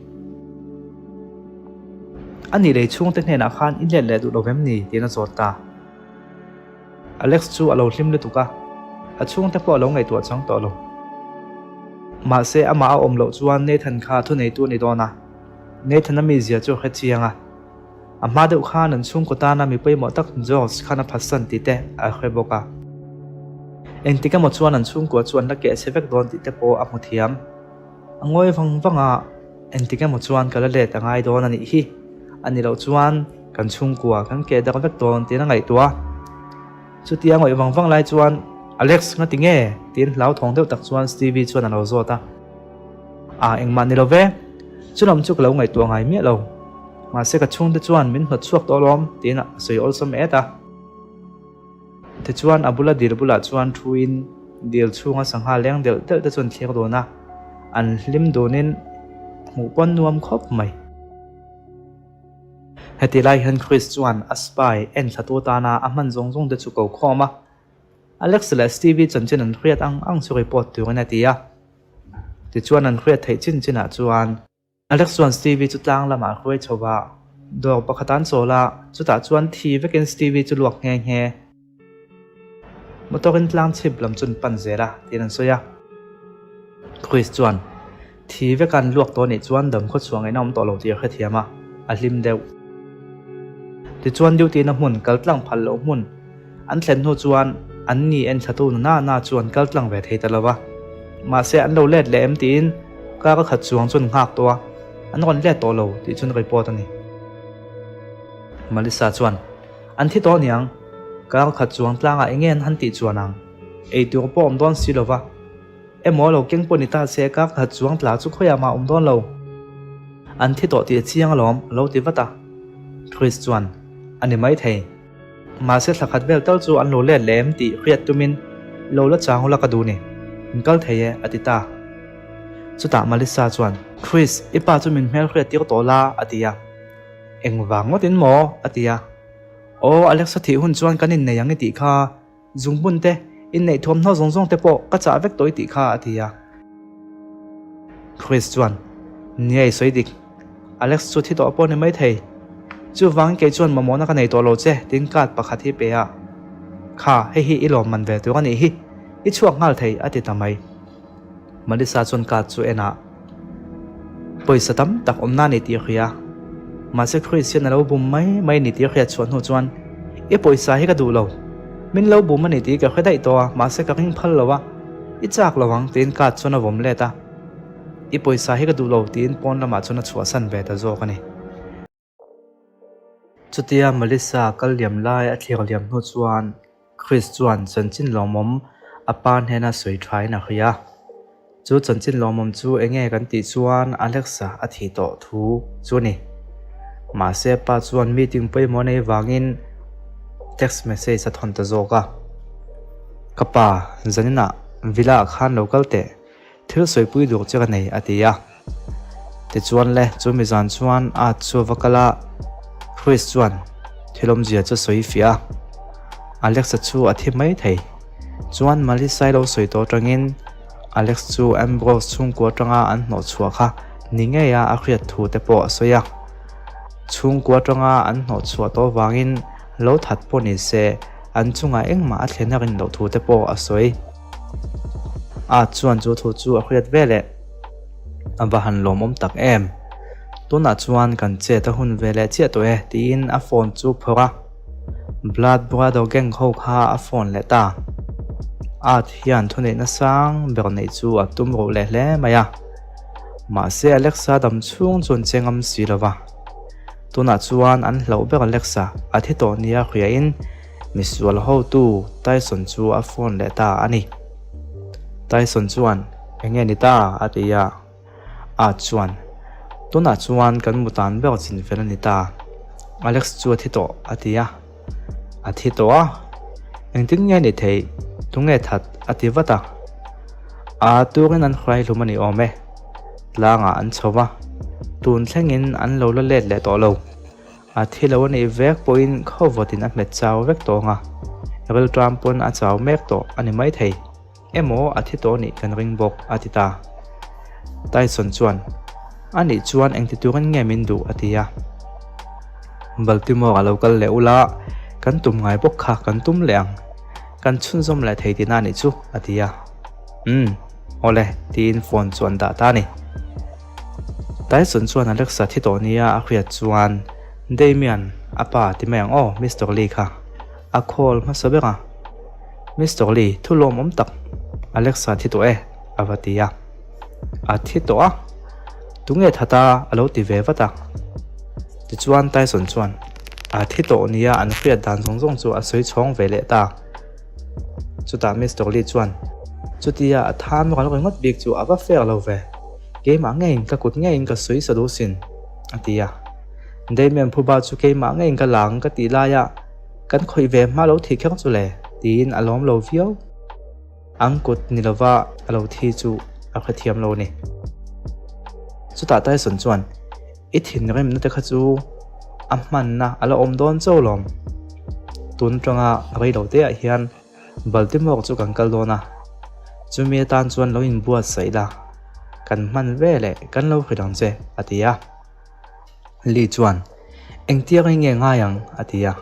A nih lei chhungte hnenah khan i let leh duh lo vem ni? tiin a zawt ta. Alex chu a lo hlim lutuk a, a chhungte pawh a lo ngaihtuah chang tawh lo. Mahse amah a awm loh chuan Nathan kha thuneitu a ni dawn a, Nathan-a mizia chu a hre chiang a. A hma deuh khan an chhungkaw tana mi pawimawh tak George khan a phatsan tih te a hre bawk a. Engtik emaw chuan an chhungkua chu an la keh chhe vek dawn tih te pawh a hmu thiam. A ngawi vang vang a, engtik emaw chuan ka la let a ngai dawn a nih hi. A ni loh chuan kan chhungkua kan keh dak vek dawn tiin a ngaihtuah a. Chutia ngawih vang vang lai chuan Alex nga ti nge? tiin hlauthawng deuh tak chuan Stevie chuan a lo zawt a. A engmah ni lo ve, chu lam chu ka lo ngaihtuah ngai miah lo. Mahse ka chhungte chuan min hnawt chhuak tawh alawm tiin a sawi awlsam et a. Tichuan a bula dil bulah chuan thuin dil chhunga sangha leng delh delh te chuan thlir dun a, an hlim dunin hmuh pawn nuam khawp mai. Heti lai hian Chris chuan a spy en thlatu tana a hman zawng zawng te chu ko khawm a, Alex leh Stevie chanchin an hriat ang ang chu report turin a ti a. Tichuan an hriat theih chin chinah chuan Alex chuan Stevie chu tlang lamah a hruai chho va, dawr pakhat an chawl a, chutah chuan thi vekin Stevie chu luak nghe nghe. Motor in tlang chhip lam chu an pan zel a, tiin an sawi a. Chris chuan, Thi veka an luak tawh anih chuan dam khaw chhuah ngaihna awm tawh lo tih a hrethiam a, a hlim deuh. Tichuan duty na hmun, kal tlang phal loh hmun an thlen hnu chuan an ni en thlatu na na na chu an kal tlang ve thei ta lo va. Mahse an lo let leh em tiin kar a khat chuang chuan nghak tawh a, an rawn let tawh lo tih chuan report a ni. Malisa chuan, An thi tawh aniang, kar khat chuang tlangah enge an han tih chuan ang, eitur pawh awm dawn si lo va. Emaw lo keng pawh ni ta se ka khat chuang tla chu khawiah mah awm dawn lo. An thi tawh tih a chiang alawm, a lo ti vat a. Chris chuan, A ni maithei. Mahse thla khat vel tal chu an lo let leh em tih hriat tumin lo la chang ula ka duh ni. In kal thei e, a ti ta. Chutah Malissa chuan, Chris, i pa chu min hmel hriat tir tawh la, a ti a. Engvang ngawtin maw? a ti a. Aw, Alexa thih hun chuan kan innei ang i tih kha. Zungbun te, inneih thuamhnaw zawng zawng te pawh ka chah vek tawh i tih kha a ti a. Chris chuan, Nia i sawi dik. Alex chu thi tawh pawh ni mai thei. Chuvangin kei chuan mamawhna ka nei tawh lo che tiin card pakhat hi pe a. Kha, hei hi i lawmman ve tur a nih hi. I chhuak nghal thei a ti ta mai. Melissa chuan card chu en a, pawisa tam tak awmna a ni tih a hria. Mahse Chris hian a lo bum mai mai a ni tih a hriat chhuah hnu chuan, I pawisa hi ka duh lo. Min lo bum a ni tih ka hre daih tawh a, mahse ka ring phal lo a, i chak lo ang tiin card chuan a vawm let a. I pawisa hi ka duh lo tiin pawn lamah chuan a chhuahsan ve ta zawk a ni. Chutia Melissa kal liam lai a thlir liam hnu chuan Chris chuan chanchin lawmawm a pa hnena sawi thain a hria. Chu chanchin lawmawm chu enge kan tih chuan Alexa a thih tawh thu chu a ni. Mahse pa chuan meeting pawimawh nei vangin text message a thawn ta zawk a. Ka pa, zaninah villa ah khan lo kal teh. Thil sawipui dur che ka nei, a ti a. Tichuan le, chu mi zan chuan a chu va kal a, Chris chuan thil awmzia chu sawi fiah a. Alex-a chu a thi mai thei. Chuan Malisa-i lo sawi tawh atangin Alex chu Ambrose chhungkua atanga an hnawh chhuah kha ni ngeia a hriat thu te pawh a sawi a. Chhungkua atanga an hnawh chhuah tawh vangin lo that pawh ni se, an chungah engmah a thlen a rin loh thu te pawh a sawi. A chuan chu thu chu a hriat ve leh. A va han lawmawm tak em. Tunah chuan kan chet a hun ve leh chiah tawh e tiin a phone chu phawrh a. Blood Brother gang ho kha a phone leh ta. Art hian thuneihna sang ber neih chu a tum ruh leh hle mai a. Mahse Alexa dam chhung chuan che ngam si lo va. Tunah chuan an hlauh ber Alexa a thi tawh nia hriain Misual hotu Tyson chu a phone leh ta a ni. Tyson chuan, Enge ni ta? a ti a. Art chuan, Tunah chuan kan mutan ber chin fel a ni ta. Alex chu a thi tawh, a ti a. A thi tawh a? Engtin nge ni theih? Tunge that? a ti vat a. A turin an hruai hlum a ni awm e. Tlangah an chho va, tun thlengin an lo la let leh tawh lo. A thi lo a nih vek pawhin khawvawtin a hmet chau vek tawh ang a, rilṭam pawn a chau mek tawh a ni maithei. Emaw a thi tawh nih kan ring bawk, a ti ta. Tyson chuan, A nih chuan engti turin nge min duh? a ti a. Baltimore a lo kal leh ula, kan tum ngai bawk kha kan tum leh ang. Kan chhunzawm leh thei tihna nih chu, a ti a. Umm, awle, tiin phone chu an dah ta a ni. Tyson chuan Alexa thi tawh nia a hriat chuan, Damian, a pa ti mai ang aw, Mister Lee kha a call hmasa ber a. Mister Lee, thu lawmawm tak, Alexa thi tawh e, a va ti a. A thi tawh a, tunge that a, a lo ti ve vat a. Tichuan Tyson chuan a thi tawh nia an hriat dan zawng zawng chu a sawi chhawng ve leh ta. Chutah Mister Lee chuan, Chutia a than ral ringawt bik chu a va fair lo ve, keimah ngeiin ka kut ngeiin ka sawi sa duh sin, a ti a. Damian phuba chu keimah ngeiin ka la ang ka tih laia kan khawih ve hma lo thih kher chu le, tiin a lawm lo viau. Ang kut ni lova a lo thi chu a hrethiam lo a ni. Chutah Tyson chuan, I thinrimna te kha chu a hmanna a la awm dawn chauh lawm. Tun atanga reilo te ah hian Baltimore chu kan kal dawn a, chumi atan chuan lo inbuatsaih la, kan hman ve leh kan lo hrilh ang che, a ti a. Lee chuan, Engtiang in nge ngai ang? a ti a.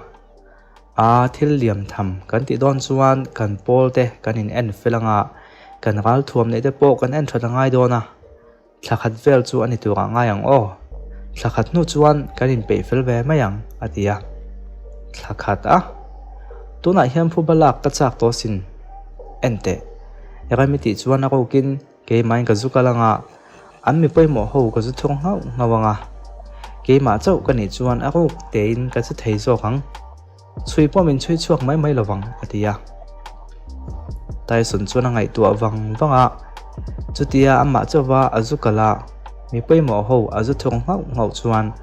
A thil liam tham kan tih dawn chuan kan pawl te kan in en fel anga, kan ral thuam neih te pawh kan en that a ngai dawn a, thla khat vel chu a ni tur ah ngai ang aw, thla khat hnu chuan kan in peih fel ve mai ang a ti a. Thla khat a? Tunah hian phuba lak ka chak tawh sin. En teh, Remi tih chuan a rokin Keimahin ka zu kal anga, an mi pawimawh ho ka zu thawk nghauh nghauh anga, keimah chauh ka nih chuan a ruk tein ka che thei zawk ang. Chhui pawh min chhui chhuak mai mai lovang, a ti a. Tyson chuan a ngaihtuah vang vang a, chutia amah chauhva a zu kal a, mi pawimawh ho a zu thawk nghauh nghauh chuan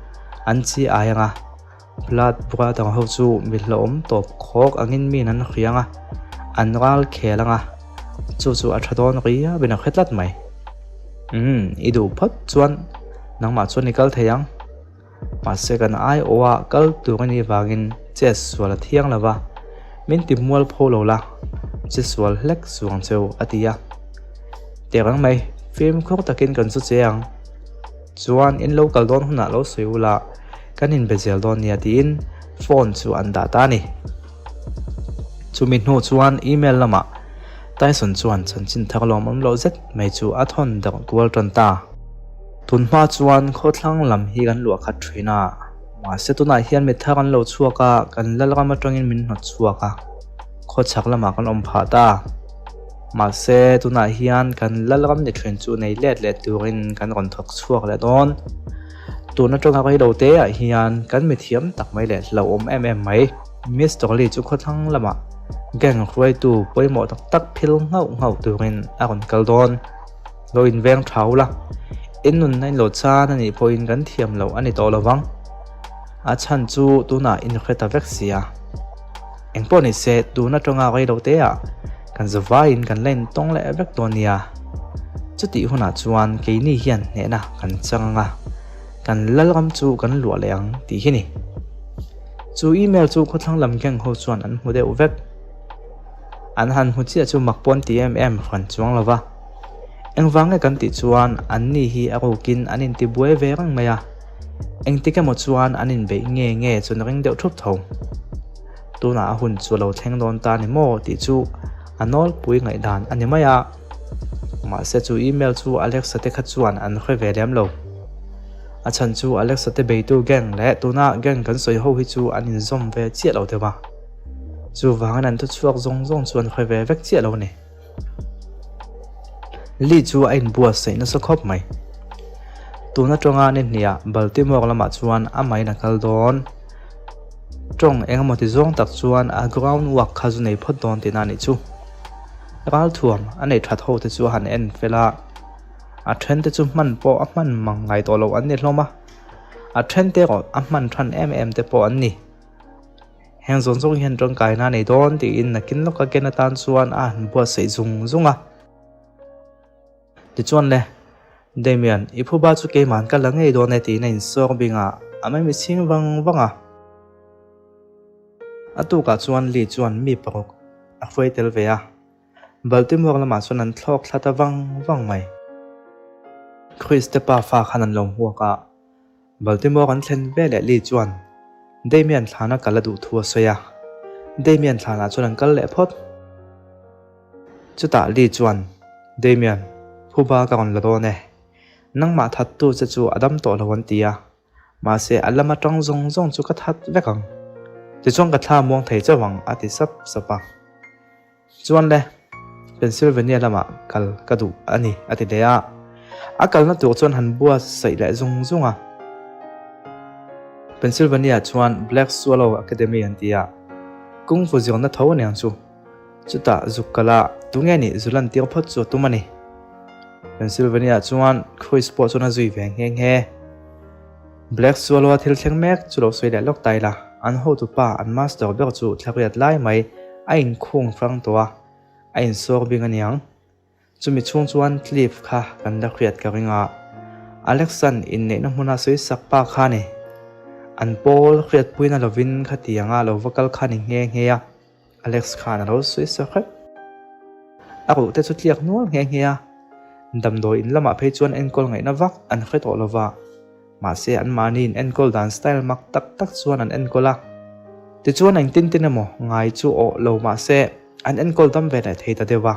an chi ai anga, Blood brother ho chu mi hlauhawm tawp khawk angin min an hriang a, an ral khel anga, chu chu a tha dawn riau in a hre tlat mai. Umm, i duh phawt chuan nangmah chuan i kal thei ang. Mahse kan aiawha kal tur a nih vangin che sual a thiang lo va, min ti mual pho lo la, che sual hlek suang cheu a ti a. Tiang mai, fimkhur takin kan chu che ang. Chuan in lo kal dawn hunah lo sawi ula kan inbe zel dawn nia tiin phone chu an dah ta a ni. Chumi hnu chuan email lamah Tyson chuan chanchin thar lawmawm loh zet mai chu a thawn darh kual tan ta. Tun hma chuan khawthlang lam hi kan luah khat thin a, mahse tunah hian mi thar an lo chhuak a, kan lalram atangin min hnawt chhuak a, khawchhak lamah kan awm phah ta. Mahse, tunah hian kan Lalram ni thin chu nei let leh turin kan rawn thawk chhuak leh dawn. Tun atanga reilo te ah hian kan mithiam tak mai leh hlauhawm em em mai. Mister Lee chu khawthlang lamah gang hruaitu pawimawh tak tak phil nghauh nghauh turin a rawn kal dawn. Lo inveng tha ula, in nunna in lo chan a nih pawhin kan thiam loh a ni tawh lovang. A chhan chu tunah in hre ta vek sia. Engpawh ni se, tun atanga reilo te ah kan zavaiin kan la intawng leh vek dawn nia. Chutih hunah chuan keini hian hnehna kan chang anga, kan lalram chu kan luah leh ang tih hi ni. Chu email chu khawthlang lam gang ho chuan an hmu deuh vek. An han hmu chiah chu mak pawn ti em em hran chuang lo va. Engvang nge kan tih chuan anni hi a rukin an intibuai ve reng mai a. Engtik emaw chuan an inbeih nge nge chu na ring deuh thup tho. Tunah a hun chu a lo thleng dawn ta ni maw tih chu a nawlpui ngaihdan a ni mai a. Mahse chu email chu Alexa te kha chuan an hre ve lem lo. A chhan chu Alexa te beitu gang leh tuna gang kan sawi ho hi chu an inzawm ve chiah lo deuh a. Chuvangin an thuchhuak zawng zawng chu an hre ve vek chiah lo a ni. Lee chu a inbuatsaih nasa khawp mai. Tun atanga ni hniah Baltimore lamah chuan amahin a kal dawn. Tawng engemaw ti zawng tak chuan a ground work kha zu nei phawt dawn tihna a nih chu. Ralthuam a nei that ho te chu a han en fel a, a then te chu hman pawh a hman mang ngai tawh loh an ni hlawm a, a then te erawh a hman than em em te pawh an ni. Heng zawng zawng hian tangkaina a nei dawn tiin nakin lawka ken atan chuan a han buatsaih zung zung a. Tichuan le, Damian, i phuba chu keima'n ka la ngei dawn e tiin a insawk bing a, a mai chhing vang vang a. A tukah chuan Lee chuan mi paruk a hruai tel ve a, Baltimore lamah chuan an thlawk thla ta vang vang mai. Chris te pa fa khan an lo hmuak a, Baltimore an thlen ve leh Lee chuan Damian thlana kal a duh thu a sawi a, Damian thlanah chuan an kal leh phawt. Chutah Lee chuan, Damian, phuba ka rawn la dawn e. Nangmah thattu che chu a dam tawh lo an ti a, mahse a lam atang zawng zawng chu ka that vek ang. Tichuan ka thla muang thei chauh ang a ti sap sap a. Chuan le, Pennsylvania lamah kal ka duh a ni a ti leh a. A kalna tur chuan han buatsaih leh zung zung a. Pennsylvania chuan Black Swallow Academy an ti a, Kung Fu zirna tho aniang chu. Chutah zuk kal a, tunge nih zu lan tir phawt chu a tum a ni. Pennsylvania chuan Chris pawh chuan a zui ve nghe nghe. Black Swallow-a thil thleng mek chu lo sawi leh lawk ta ila, an hotupa, an master ber chu thlariat lai mai a inkhung hrang tawh a, a insawr bing aniang. Chumi chhung chuan Cliff kha kan la hriat ka ring a, Alex-a'n inneihna hmuna sawi sak pa kha ni. An pawl hriatpuina lovin khatianga lo va kal kha ni nghe nghe a. Alex khan a lo sawi sa hrep. A ruh te chu tliak nual nghe nghe a, damdawi in lamah phei chuan enkawl ngaihna vak an hre tawh lo va, mahse anmahni in enkawl dan style mak tak tak chuan an enkawl a. Tichuan engtin tin emaw ngai chu awh lo mahse an enkawl dam ve leh thei ta deuh a.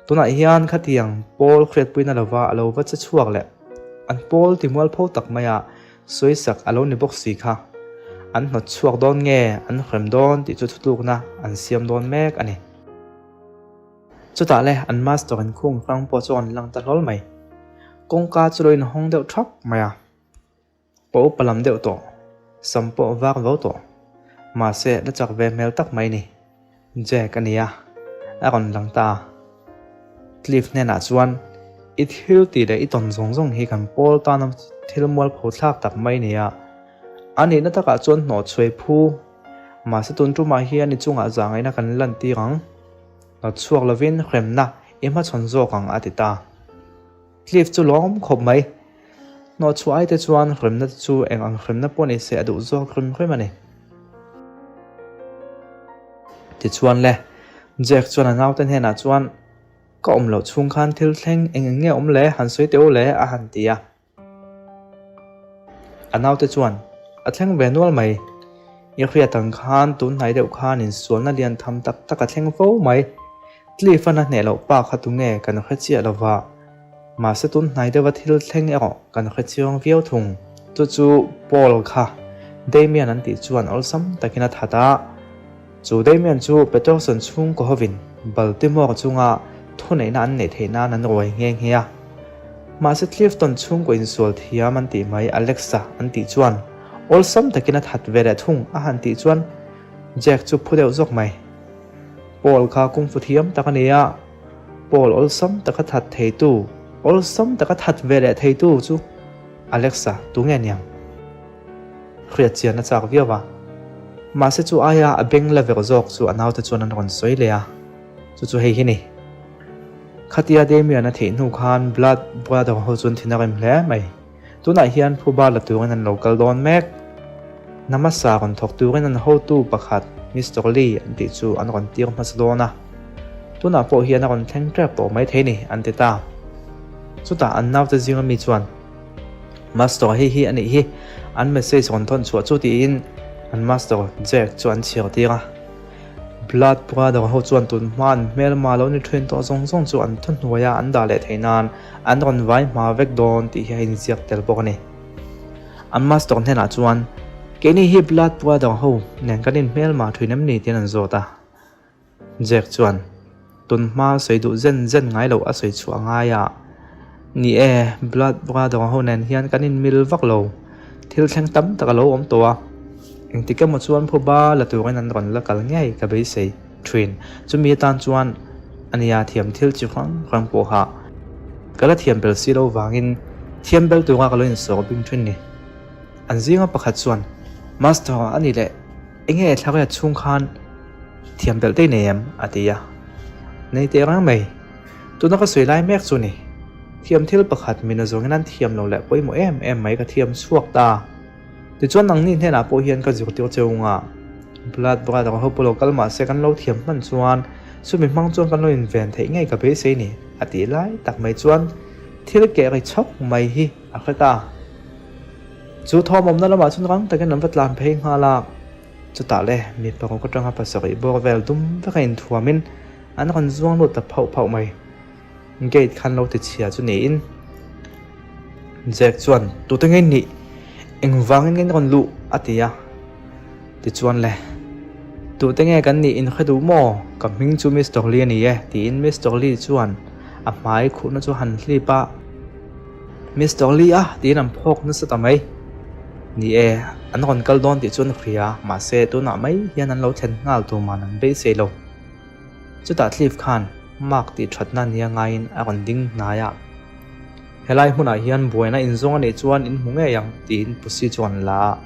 Tunah hian khatiang pawl hriatpuina lova a lo va che chhuak leh an pawl timualpho tak maia Sawisak a lo ni bawk si kha. An hnawt chhuak dawn nge an hrem dawn tih chu thutlukna an siam dawn mek a ni. Chutah le an master in khung hrang pawh chu an lang ta hlawl mai. Kawngka chu lo inhawng deuh thap mai a. Pawh upa lam deuh tawh, sam pawh vak vo tawh. Mahse la chak ve hmel tak mai ni. Jack a nia, a rawn lang ta a. Cliff hnenah chuan, I thil tih leh i tawn zawng zawng hi kan pawl tana thil mualpho thlak tak mai nia. A nihna takah chuan hnawh chhuai phu. Mahse tun tumah hian i chungah zahngaihna kan lantir ang. Hnawt chhuak lovin hremna i hmachhawn zawk ang a ti ta. Cliff chu lawm khawp mai. Hnawh chhuah ai te chuan hremna te chu eng ang hremna pawh ni se a duh zawk hrim hrim a ni. Tichuan le, Jack chuan a naute hnenah chuan, Ka awm loh chhung khan thil thleng eng eng nge awm le, han sawi teh u le, a han ti a. A naute chuan, A thleng ve nual mai. I hriat ang khan tun hnai deuh khan insualna lian tham tak tak a thleng fo mai. Cliff-an a hneh loh pa kha tunge kan hre chiah lo va. Mahse tun hnai deuha thil thleng erawh kan hre chiang viau thung. Chu chu Paul kha Damian an tih chuan awlsam takin a that a. Chu Damian chu Peterson chhungkaw hovin Baltimore chunga thuneihna an neih theih nan an ruai nghe nghe a. Mahse Clifton chhungkaw insual thiam an tih mai Alexa an tih chuan awlsam takin a that ve leh thung a han tih chuan Jack chu phu deuh zawk mai. Paul kha kungfu thiam tak a ni a, Paul awlsam taka that theitu, awlsam taka that ve leh theitu chu Alexa tunge niang? Hriat chian a chak viau a, mahse chu aia a beng la ver zawk chu a naute chuan an rawn sawi leh a, chu chu hei hi ni. Khatia Damian a theih hnu khan Blood Brother ho chuan thin a rem hle mai. Tunah hian phuba la turin an lo kal dawn mek. Namasa rawn thawk turin an hotu pakhat Mister Lee an tih chu an rawn tir hmasa dawn a. Tunah pawh hian a rawn thleng tep tawh maithei ni an ti ta. Chutah an naute zinga mi chuan Master hei hi a nih hi, an message rawn thawn chhuah chu tiin an Master Jack chu an chhiar tir a. Blood Brother ho chuan tun hma an hmelma lo ni thin tawh zawng zawng chu an thuhnuaia an dah leh theih nan an rawn vai hma vek dawn tih hi a inziak tel bawk a ni. An Master hnenah chuan, Keini hi Blood Brother ho nen kan inhmelma thin em ni? tiin an zawt a. Jack chuan, Tun hma sawi duh zen zen ngai loh a sawi chhuah ngai a. Ni e, Blood Brother ho nen hian kan inmil vak lo. Thil thleng tam tak a lo awm tawh a. Engtik emaw chuan phuba la turin an rawn la kal ngei ka beisei thin. Chumi atan chuan. A nia, thiam thil chi hrang hrang pawha ka la thiam bel si lo vangin thiam bel tura ka lo insawr bing thin ni. An zinga pakhat chuan, Master, a ni leh, enge thla riat chhung khan thiam belh daih nei em? a ti a. Nei teh reng mai. Tuna ka sawi lai mek chu ni. Thiam thil pakhat min a zawngin an thiam lo leh pawimawh em em mai ka thiam chhuak ta. Tichuan nangni hnenah pawh hian ka zirtir che ung a, Blood brother ho pawh lo kal mah se kan lo thiam hman chuan chumi hmang chuan kan lo inven theih ngei ka beisei ni a tih lai tak mai chuan thil keh ri chhawk mai hi a hre ta. Chu thawm awmna lamah chuan rang takin an va tlan phei nghal a, chutah le mi paruk atanga pasarih bawr vel dum veka inthuamin an rawn zuang lut ta phauh phauh mai. Gate khan lo ti chhia chu niin Jack chuan tute nge nih engvangin nge rawn luh a ti a tichuan le tute nge kan nih in hre duh maw ka hming chu Mister Lee a ni e tiin Mister Lee chuan a hmai khuhna chu han hlip a Mister Lee a tiin an phawk nasa ta mai ni e an rawn kal dawn tih chu an hria mahse tunah mai hian an lo thlen nghal tur man an beisei lo. Chutah Cliff khan Mark tih thatna nia ngaiin a rawn ding hnai a, Helai hmunah hian buaina inzawng a nih chuan in hmu ngei ang tiin Pussy chu an la a.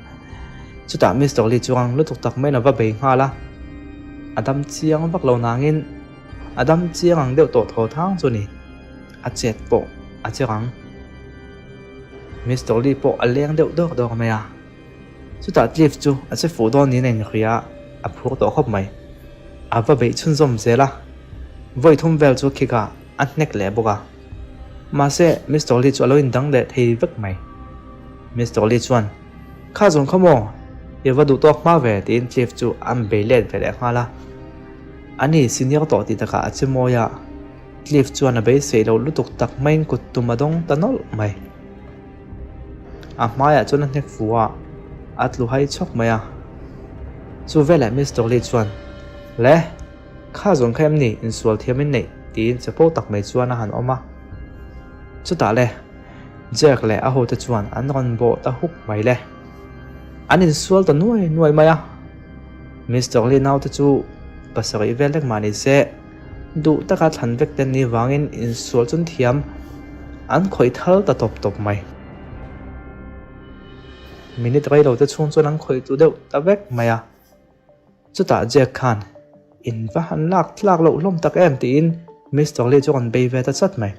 Chutah Mister Lee chuan lutuk tak maiin a va bei nghal a, a dam chiang vak lo nangin a dam chiang ang deuh tawh thaw thang chu a ni, a chet pawh a che rang. Mister Lee pawh a leng deuh dawk dawk mai a. Chutah Cliff chu a che fuh dawn niin a inhria a, a phur tawh khawp mai. A va beih chhunzawm zel a, vawi thum vel chu khik a, a hnek leh bawk a. Mahse, Mister Lee chu a lo indang leh thei vek mai. Mister Lee chuan, Kha zawng kha maw? I va duh tawk hma ve tiin Cliff chu an bei let ve leh nghal a. Ani senior tawh tih takah a che mawi a, Cliff chuan a beisei loh lutuk tak maiin kut tum a dawng ta nawlh mai. A hmaiah chuan a hnek fu a, a tlu hai chhawk mai a. Chu veleh Mister Lee chuan, Le, kha zawng kha em ni insual thiam in neih? tiin chapo tak mai chuan a han awm a. Chutah le, Jack leh a hote chuan an rawn bawh ta huk mai le. An insual ta nuai nuai mai a. Mister Lee naute chu pasarih vel lek mah ni se, Duh taka thlan vek te ni vangin insual chun thiam an khawih thal ta tawp tawp mai. Minute rei lo te chhung chuan an khawih tu deuh ta vek mai a. Chutah Jack khan, In va han lak tlak loh hlawm tak em tiin Mister Lee chu a rawn bei ve ta chat mai.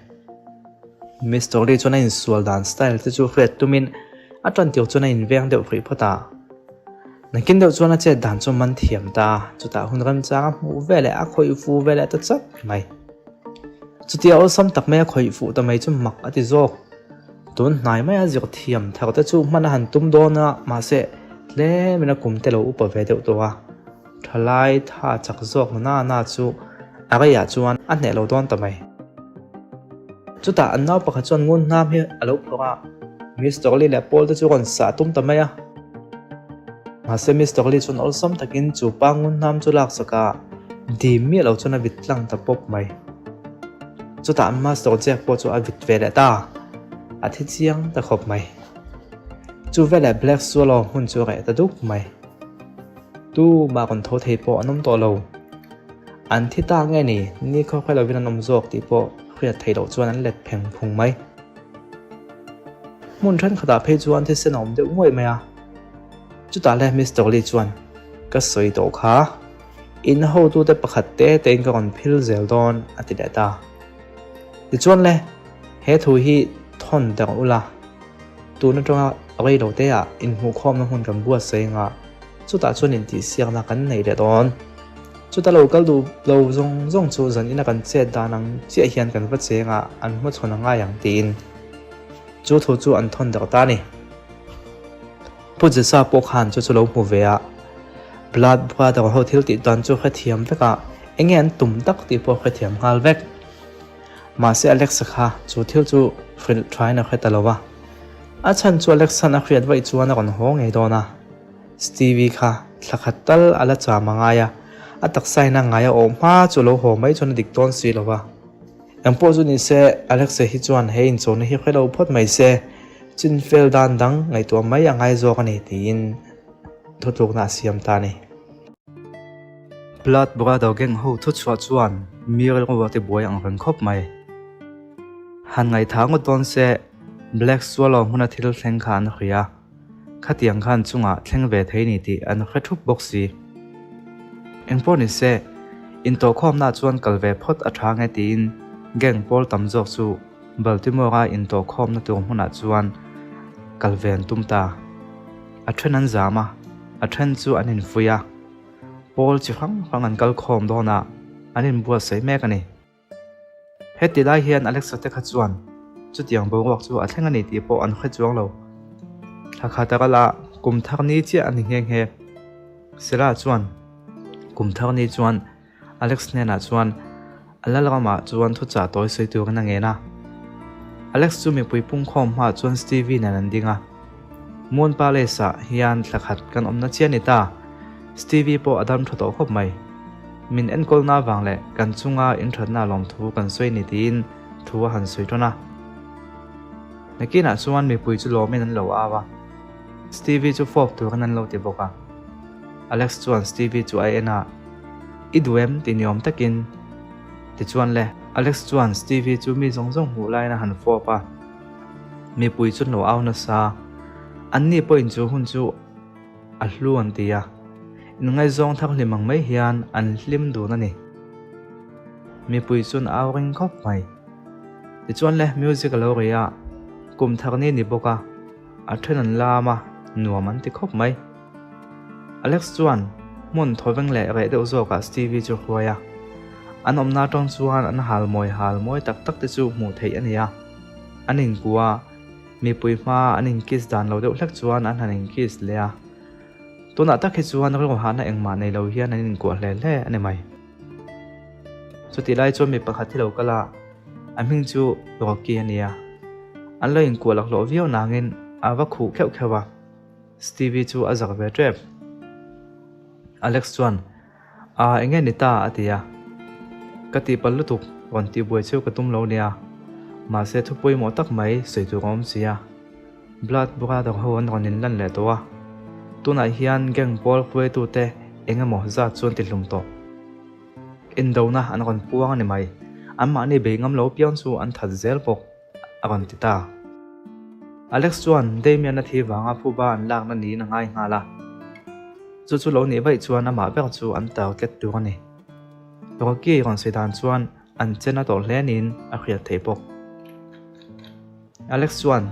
Mister Lee chuan a insual dan style te chu hriat tumin a tantir chuan a inveng deuh hrih phawt a. Nakin deuh chuan a chet dan chu man thiam ta, chutah hun remchang a hmuh ve leh a khawih fuh ve leh ta chat mai. Chutia awlsam tak mai a khawih fuh ta mai chu mak a ti zawk. Tun hnai maia zir thiam thar te chu hman a han tum dawn a, mahse tlemin a kum te lo upa ve deuh tawh a. Thalai tha chak zawk na na na chu a reiah chuan a hneh lo dawn ta mai. Chutah an nau pakhat chuan ngun hnam hi a lo phawrh a, Mister Lee leh Paul te chu rawn sah tum ta mai a. Mahse Mister Lee chuan awlsam takin chu pa ngun hnam chu laksak a, dim miah lo chuan a vit tlang ta pawp mai. Chutah Master Jack pawh chu a vit ve leh ta, a thi chiang ta khawp mai. Chu veleh Black Swallow hmun chu a reh ta duk mai. Tu mah rawn tho thei pawh an awm tawh lo. An thi ta nge ni, ni khaw khaw lovin an awm zawk tih pawh hriat theih loh chuan an let pheng phung mai. Hmun thenkhatah phei chuan thisen a awm deuh nguai mai a. Chutah le Mister Lee chuan, Ka sawi tawh kha, in hotute pakhat te tein ka rawn phil zel dawn a ti leh ta. Tichuan le, he thu hi thawn der ula, tun atanga rei lo te ah inhmuhkhawmna hmun kan buatsaih anga chutah chuan intihsiakna kan nei leh dawn. Chuta lo kal duh lo zawng zawng chu zan ina kan chet dan ang chiah hian kan va cheng a, an hmachhawn a ngai ang tiin chu thu chu an thawn darh ta a ni. Pu Jesa pawh khan chu chu lo hmu ve a, Blood Brother ho thil tih dan chu hrethiam vek a, enge an tum tak tih pawh hrethiam nghal vek. Mahse Alexa kha chu thil chu hrilh thain a hre ta lo va, a chhan chu Alexa'n a hriat vaih chuan a rawn haw ngei dawn a. Stevie kha thla khat tal a la cham a ngai a, a taksa in a ngai a awh hma chu lo haw mai chuan a dik dawn si lo va. Engpawh chu ni se, Alexa hi chuan he inchawhna hi hre lo phawt mai se, chin fel dan dang ngaihtuah mai a ngai zawk a ni tiin thutlukna a siam ta a ni. Blood Brother Gang ho thuchhuah chuan. Mi rilru a tibuai ang reng khawp mai. Han ngaihthah ngawt dawn se, Black Swallow hmuna thil thleng kha an hria. Khatiang khan chungah thleng ve thei ni tih an hre thup bawk si. Engpawh ni se, intawhkhawmnaah chuan kal ve phawt a tha nge tiin gang pawl tam zawk chu Baltimore-a intawhkhawmna tur hmunah chuan kal ve an tum ta. A then an zam a, a then chu an infuih a. Pawl chi hrang hrang an kal khawm dawn a, an inbuatsaih mek a ni. Heti lai hian Alexa te kha chuan chutiang boruak chu a thleng a ni tih pawh an hre chuang lo. Thla khat a kal a, kum thar ni chiah a ni nghe nghe. Sela chuan kum thar ni chuan Alex hnenah chuan a lalramah chuan thuchah tawi sawi turin a ngen a. Alex chu mipui pungkhawm hmaah chuan Stevie nen an ding a. Moon Palace-ah hian thla khat kan awmna chiah a ni ta. Stevie pawh a dam tha tawh khawp mai. Min enkawlna avang leh kan chunga inthatna lawmthu kan sawi ni tiin thu a han sawi tawn a. Nakinah chuan mipui chu lawmin an lo au a, Stevie chu fawp turin an lo ti bawk a. Alex chuan Stevie chu a en a, I duh em? ti niawm takin. Tichuan le, Alex chuan Stevie chu mi zawng zawng hmuh laiin a han fawp a. Mipui chu an lo au nasa. Anni pawhin chu hun chu a hlu an ti a, inngaizawng thar hlim ang mai hian an hlim dun a ni. Mipui chuan au ring khawp mai. Tichuan le, music a lo ri a, kum thar ni ni bawk a, a then an lam a, nuam an ti khawp mai. Alex chuan hmun thawveng leh reh deuh zawkah Stevie chu a hruai a, an awmna atang chuan an hal mawi hal mawi tak tak te chu hmuh theih a ni a, an inkuah a, Mipui hma an inkiss dan lo deuh hlek chuan an han inkiss leh a. Tunah tak hi chuan rilru hahna engmah nei lo hian an inkuah hle hle a ni mai. Chutih lai chuan mi pakhat hi lo kal a, a hming chu Rocky a ni a. An lo inkuah laklawh viau nangin a va khuh kheuh kheuh a, Stevie chu a zak ve tep. Alex chuan A, enge ni ta? a ti a. Ka tihpalh lutuk, rawn tihbuai cheu ka tum lo nia. Mahse thu pawimawh tak mai sawi tur a awm si a. Blood Brother ho an rawn inlan leh tawh a. Tunah hian gang pawl hruaitute eng emaw zat chuan ti hlum tawh. Indona an rawn puang a ni mai. Anmahni bei ngam lo piang chu an that zel bawk. A rawn ti ta. Alex chuan Damian-a thi vanga phuba an lakna niin a ngai nghal a. Chu chu lo nih vaih chuan amah ber chu an target tur a ni. Rocky rawn sawi dan chuan an chen a tawh hle niin a hriat theih bawk. Alex chuan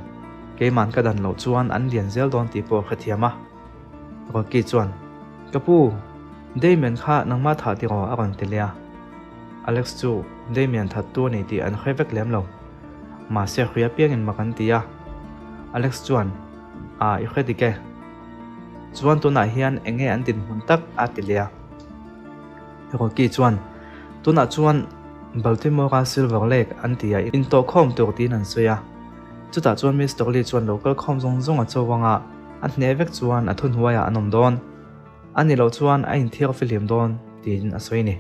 keiman ka dan loh chuan an lian zel dawn tih pawh a hrethiam a. Rocky chuan, Ka pu, Damian kha nangmah thah tiraw a rawn ti leh a. Alex chu Damian thattu a ni tih an hre vek lem lo. Mahse hria piangin mak an ti a. Alex chuan, A, i hre dik e. Chuan tunah hian eng nge an dinhmun tak a ti leh a. Rocky chuan, Tunah chuan Baltimore-a Silver Lake an ti a, intawhkhawm tur tiin an sawi a. Chutah chuan Mister Lee chuan lo kalkhawm zawng zawng a cho ang a, a hneh vek chuan a thuhnuaiah an awm dawn. A ni loh chuan a inthiar fihlim dawn tiin a sawi a ni.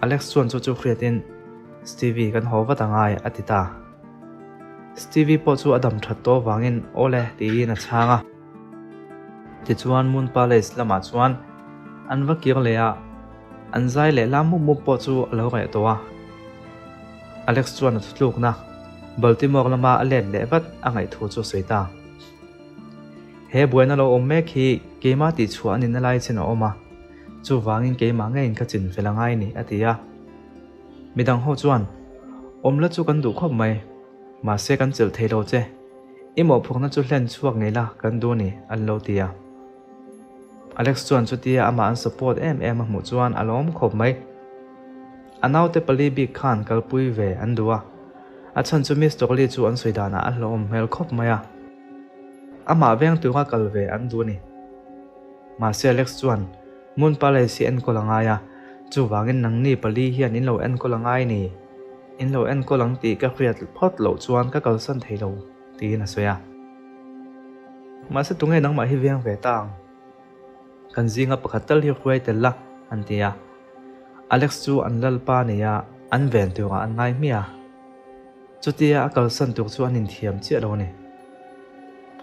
Alex chuan chu chu hriatin Stevie kan haw vat angai a ti ta. Stevie pawh chu a dam that tawh avangin awle tiin a chhang a. Tichuan Moon Palace lamah chuan an va kir leh a, an zai leh lam mup mup pawh chu a lo reh tawh a. Alex chuan a thutlukna Baltimore lama a let leh vat a ngaihthu chu a sawi ta. He buaina lo awm mek hi keimah tihchhuah a nihna lai chin a awm a, chuvangin keimah ngeiin ka chin fel a ngai ni, a ti a. Midang ho chuan, Awm la chu kan duh khawp mai, mahse kan chelh thei lo che. I mawhphurhna chu hlen chhuak ngei la kan duh a ni, an lo ti a. Alex chuan chutia amah an support em em a hmuh chuan a lawm khawp mai. A naute pali bik khan kalpui ve an duh a, a chhan chu Mister Lee chu an sawi danah a hlauhawm hmel khawp mai a. Amah veng tura kal ve an duh a ni. Mahse Alex chuan Moon Palace hi enkawl a ngai a, chuvangin nangni pali hian in lo enkawl a ngai ni. In lo enkawl ang tih ka hriat phawt loh chuan ka kalsan thei lo, tiin a sawi a. Mahse tunge nangmah hi veng ve ta ang? Kan zinga pakhat tal hi hruai tel la, an ti a. Alex chu an lalpa nia an ven turah an ngai hmiah a. Chutia a kalsan tur chu an inthiam chiah lo a ni.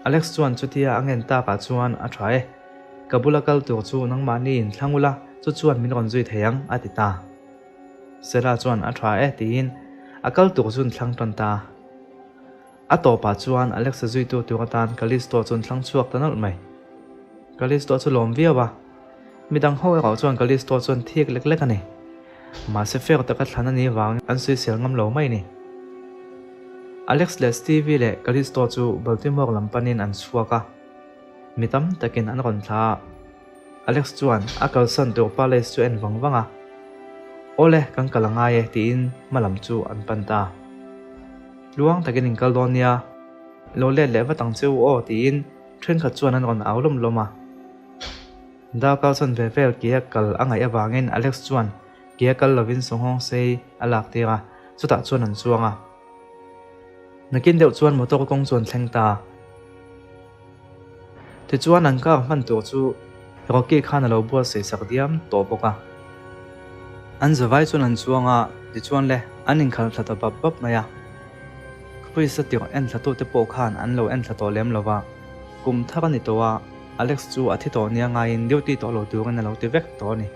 Alex chuan chutia a ngen takah chuan a tha e, ka bula kal tur chu nangmahni inthlang ula, chu chuan min rawn zui thei ang, a ti ta. Sarah chuan a tha e tiin a kal tur chu an thlang tan ta. A tawpah chuan Alexa zuitu tur atan Callisto chu an thlang chhuak ta nawlh mai. Callisto chu lawm viau a, midang ho erawh chuan Callisto chu an thik lek lek a ni. Mahse fair taka thlan a nih vangin an sawisel ngam lo mai a ni. Alex leh Stevie leh Callisto chu Baltimore lam panin an chhuak a, mi tam takin an rawn thla a. Alex chuan a kalsan tur palace chu a en vang vang a, Awle, kan kal a ngai e tiin hma lam chu an pan ta. Tluang takin in kal dawn nia, lo let leh vat ang che u aw tiin thenkhat chuan an rawn au lawm lawm a. Dar kalsan ve vel ke a kal a ngaih avangin Alex chuan ke a kal lovin sawnghawng sei a lak tir a, chutah chuan an chuang a. Nakin deuh chuan motor kawng chu an thleng ta. Tichuan an car hman tur chu Rocky khan a lo buatsaih sak diam tawh bawk a. An zavai chuan an chuang a, tichuan le an inkhalh thla ta bap bap mai a. Chris-a tirh en thla tute pawh khan an lo en thla tawh lem lo va, kum thar a ni tawh a, Alex chu a thi tawh nia ngaiin duty tawh lo turin a lo ti vek tawh a ni.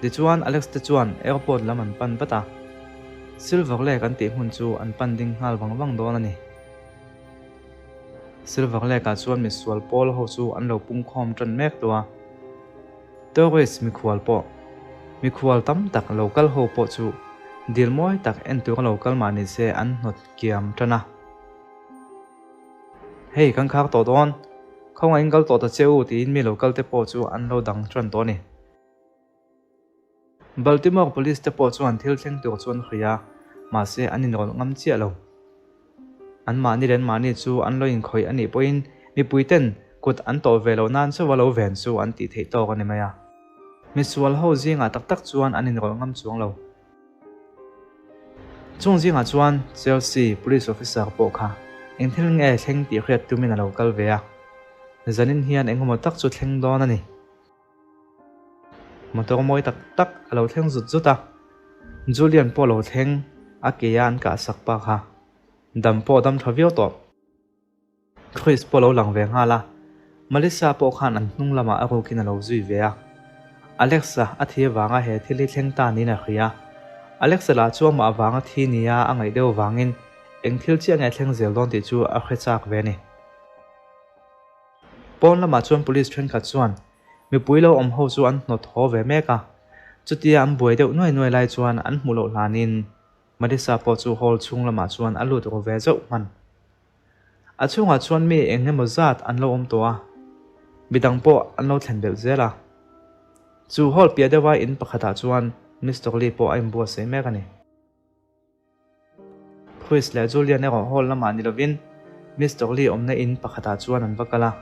Tichuan Alex te chuan airport lam an pan vat a, Silver Lake an tih hmun chu an pan ding nghal vang vang dawn a ni. Silver Lake-ah chuan misual pawl ho chu an lo pungkhawm tan mek tawh a. Tourist mikhual pawh, mikhual tam tak lo kal ho pawh chu dil mawi tak en tura lo kal mah ni se an hnawt kiam tan a. Hei kan khak tawh dawn, khawngaih kal tawh ta che u tiin mi lo kal te pawh chu an lo dang tan tawh a ni. Baltimore Police te pawh chuan thil thleng tur chu an hria a, mahse an inrawlh ngam chiah lo. Anmahni leh anmahni chu an lo inkhawih a nih pawhin mipui ten kut an tawh ve loh nan chauha lo ven chu an tih theih tawk a ni mai a. Misual ho zingah tak tak chuan an inrawlh ngam chuang lo. Chung zingah chuan Chelsea Police Officer pawh kha eng thil nge thleng tih hriat tumin a lo kal ve a, zanin hian engemaw tak chu thleng dawn a ni. Motor mawi tak tak a lo thleng zut zut a, Julian pawh a lo thleng a ke a an kah sak pa kha dam pawh a dam tha viau tawh. Chris pawh a lo lang ve nghal a, Melissa pawh khan an hnung lamah a rukin a lo zui ve a. Alex-a a thi avanga he thil hi thleng ta niin a hria. Alex-a lah chu amah avanga thi nia a ngaih deuh avangin eng thil chiah nge thleng zel dawn tih chu a hre chak ve a ni. Pawn lamah chuan police thenkhat chuan mipui lo awm ho chu an hnawt haw ve mek a, chutia an buai deuh nuai nuai lai chuan an hmuh loh hlanin Marissa pawh chu hall chhung lamah chuan a lut ru ve zauh hman. A chhungah chuan mi eng emaw zat an lo awm tawh a, midang pawh an lo thlen belh zel a. Chu hall piah deuha in pakhatah chuan Mister Lee pawh a inbuatsaih mek a ni. Chris leh Julian erawh hall lamah ni lovin Mister Lee awmna in pakhatah chuan an va kal a.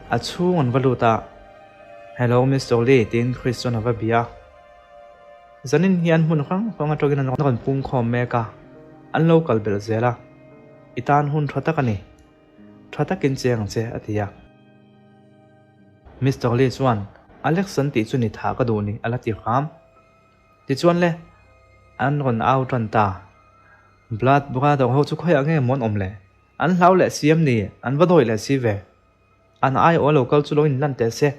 A chhung an va lut a, Hello Mister Lee tiin Chris chuan a va bia a. Zanin hian hmun hrang hrang atangin an rawn pungkhawm mek a, an lo kal belh zel a. I tan hun tha tak a ni. Tha takin cheng ang che a ti a. Mister Lee chuan, Alex an tih chu ni tha ka duh ni a la ti hram. Tichuan le, an rawn au tan ta. Blood brother ho chu khawiah nge maw an awm le? An hlau leh si em ni? An va dawi leh si ve. An aiawh a lo kal chu lo inlan teh se,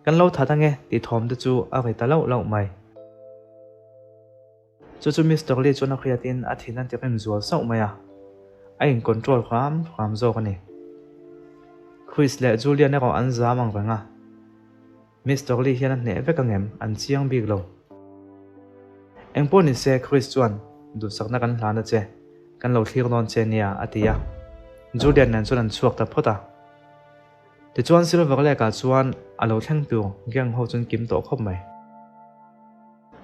kan lo that ange tih thawm te chu a ri ta lauh lauh mai. Chu chu Mister Lee chuan a hriatin a thin a tirim zual sauh mai a, a in control hram hram zawk a ni. Chris leh Julian erawh an zam ang reng a. Mister Lee hian a hneh vek angem? An chiang bik lo. Engpawh ni se, Chris chuan duhsakna kan hlan a che, kan lo thlir dawn che nia, a ti a. Julian nen chuan an chhuak ta phawt a. Tichuan Silver Lake ah chuan a lo thleng tur gang ho chuan kim tawh khawp mai.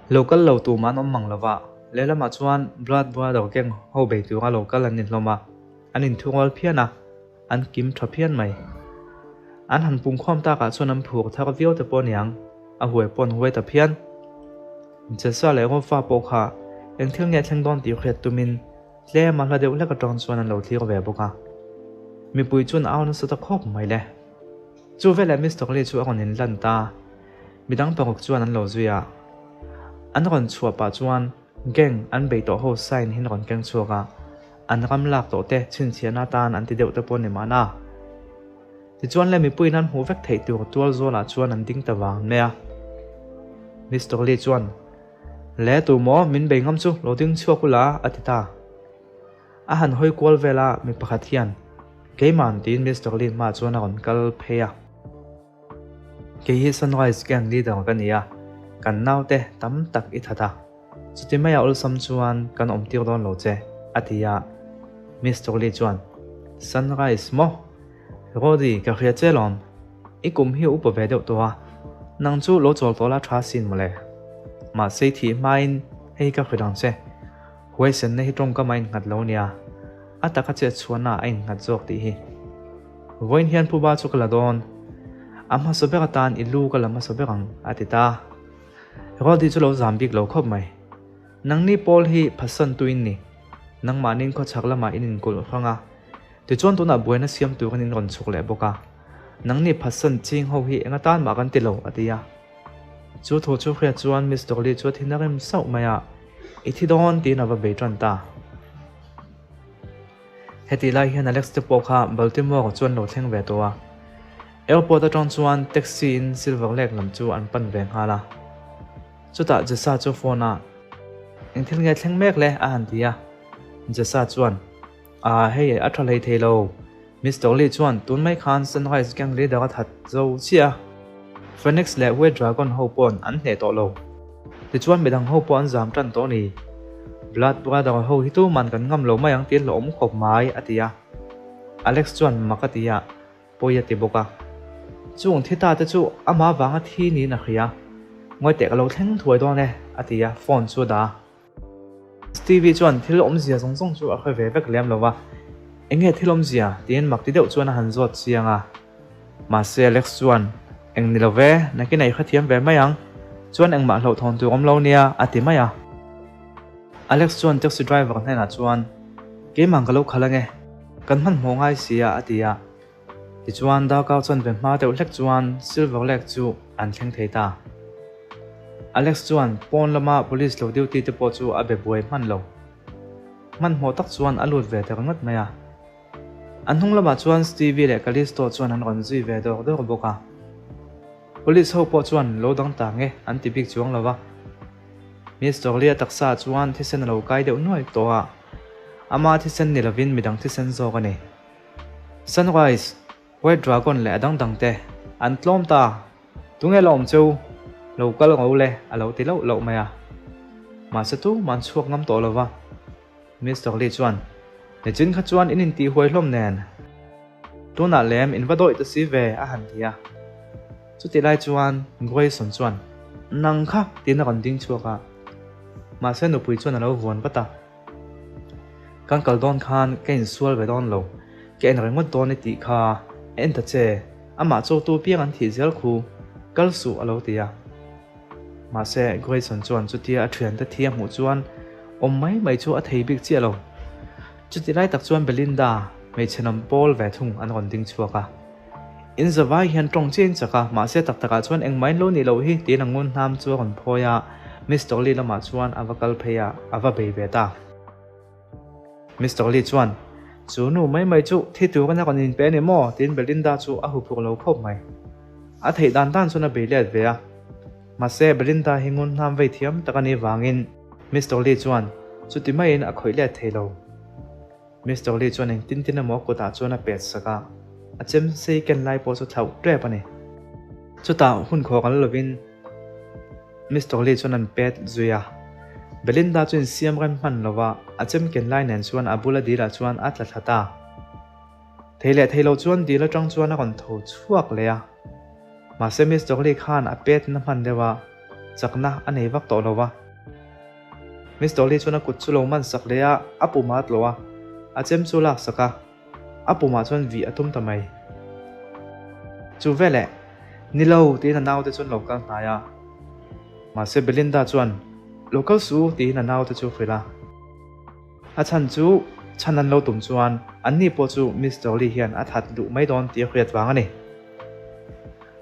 Lo kal lo tumah an awm mang lova, lehlamah chuan Blood Brother gang ho bei tura lo kal an ni hlawm a, an inthurual phian a. An kim tha phian mai. An han pungkhawm takah chuan an phur thar viau te pawh aniang, a huai pawh an huai ta phian. Jesa leh Rofa pawh kha eng thil nge thleng dawn tih hriat tumin tlem a hla deuh hlek atang chuan an lo thlir ve bawk a. Mipui chuan au nasa ta khawp mai le. Chu veleh Mister Lee chu a rawn inlan ta. Midang paruk chuan an lo zui a. An rawn chhuah pah chuan gang an bei tawh ho sign hi an rawn keng chhuak a. An ram lak tawh te chhinchhiahna atan an ti deuh te pawh ni mahna. Tichuan le mipuiin an hmuh vek theih tur tual zawlah chuan an ding ta vang mai a. Mister Lee chuan, Le tu maw min bei ngam chu lo ding chhuak ula a ti ta. A han hawi kual vel a mi pakhat hian Keiman tiin Mister Lee hmaah chuan a rawn kal phei a. Kei hi Sunrise Gang leader ka ni a, kan naute tam tak i that a, chuti maia awlsam chuan kan awm tir dawn lo che a ti a. Mister Lee chuan Sunrise maw? Rody ka hria che lawm, i kum hi upa ve deuh tawh a, nang chu lo chawl tawh la tha sin mawle. Mahse i thih hmain hei ka hrilh ang che, huaisenna hi tawngkam a innghat lo nia, a taka chet chhuahna a innghat zawk tih hi. Vawiin hian phuba chu ka la dawn, a hmasa ber atan i lu ka la hmasa ber ang a ti ta. Rody chu lo zam bik lo khawp mai. Nangni pawl hi phatsan tuin ni, nangmahnin khawchhak lamah in inkulh hrang a, Tichuan tunah buaina siam turin in rawn chhuk leh bawk a, Nangni phatsan ching ho hi eng atan mah kan ti lo, a ti a. Chu thu chu hriat chuan Miss Dolly chu a thin a rem sauh mai a, I thi dawn tiin a va bei tan ta. Hetih lai hian Alex te pawh kha Baltimore chu an lo thleng ve tawh a. Airport atang chuan taxi in Silver Lake lam chu an pan ve nghal a. Chutah Jessa chu phone a, Eng thil nge thleng mek le? a han ti a. Jessa chuan. Ah hei a tha hlei thei lo. Mister Lee chuan tun mai khan Sunrise Gang leader a that zo chiah a. Phoenix leh White Dragon ho pawn an hneh tawh lo. Tichuan midang ho pawh an zam tan tawh a ni. Blood Brother ho hi tuman kan ngam lo mai ang tih hlawhawm khawp mai a ti a. Alex chuan mak a ti a, pawi a ti bawk a. Chung thi ta te chu amah vanga thi niin a hria. Ngawi teh ka lo thleng thuai dawn e a ti a, phone chu a dah a. Stevie chuan thil awmzia zawng zawng chu a hre ve vek lem lo va, Eng nge thil awmzia? tiin mak ti deuh chuan a han zawt chiang a. Mahse Alex chuan, Eng ni lo ve, nakin a i hrethiam ve mai ang, chuan engmah hlauhthawn tur awm lo nia, a ti mai a. Alex chuan taxi driver hnenah chuan, Keimah ka lo khalh ange, kan hmanhmawh ngai si a, a ti a. Tichuan darkar chuan ve hma deuh hlek chuan Silver Lake chu an thleng thei ta. Alex chuan pawn lama police lo duty te pawh chu a be buai hman lo. Hmanhmawh tak chuan a lut ve ta ringawt mai a. An hnung lamah chuan Stevie leh Callisto chuan an rawn zui ve dawr dawr bawk a. Police ho pawh chuan lo dang ta nge an ti bik chuang lo va. Mister Lee-a taksa chuan thisen a lo kai deuh nuai tawh a. Ama thisen ni lovin midang thisen zawk a ni. Sunrise, White Dragon leh a dang dang te an tlawm ta. Tunge la awm cheu? Lo kal ngo le a lo ti loh loh mai a. Mahse tumah an chhuak ngam tawh lo va. Mister Lee chuan, Nichin kha chuan in intih huai hlawm nen. Tunah lem in va dawih ta si ve a han ti a. Chutih lai chuan Grayson chuan, Nang kha tiin a rawn ding chhuak a. Mahse nupui chuan a lo vuan vat a. Kan kal dawn khan ka insual ve dawn lo, ka en ringawt dawn i tih kha, en ta che, amah chotu piang an thih zel khu, kal suh a lo ti a. Mahse Grayson chuan chutia a thiante thi a hmuh chuan awm mai mai chu a thei bik chiah lo. Chuti lai tak chuan Belinda, hmeichhe nawm pawl ve thung an rawn ding chhuak a. In zavai hian tawng chiah in chak a, mahse tak takah chuan engmah in lo nih loh hi tiin a ngun hnam chu a rawn phawi a, Mister Lee lamah chuan a va kal phei a, a va bei ve ta. Mister Lee chuan, Chu nu mai mai chu thi turin a rawn inpe a ni maw? tiin Belinda chu a huphurh lo khawp mai. A theih dan dan chuan a bei let ve a, mahse Belinda hi ngun hnam vei thiam tak a nih vangin Mister Lee chuan chuti maiin a khawih let thei lo. Mister Lee chuan engtin tin emaw a kutah chuan a pet sak a, a chem sei ken lai pawh chu thlauh tep a ni. Chutah hun khawh kal lovin Mister Lee chuan an pet zui a, Belinda chu insiam rem hman lova a chem ken lai nen chuan a bula dilah chuan a tla thla ta. Thei leh thei lo chuan dil atang chuan a rawn tho chhuak leh a, mahse Mister Lee khan a pet na hman deuh a, chakna a nei vak tawh lo va. Miss Dolly chuan a kut chu lo man sak leh a, a pumah a tlawh a, a chem chu a lak sak a, a pumah chuan vih a tum ta mai. Chu veleh, Ni lo, tiin a naute chuan lo kal hnai a. Mahse Belinda chuan, Lo kal su, tiin a naute chu a hrilh a. A chhan chu chhan an lo tum chuan anni pawh chu Miss Dolly hian a that duh mai dawn tih a hriat vang a ni.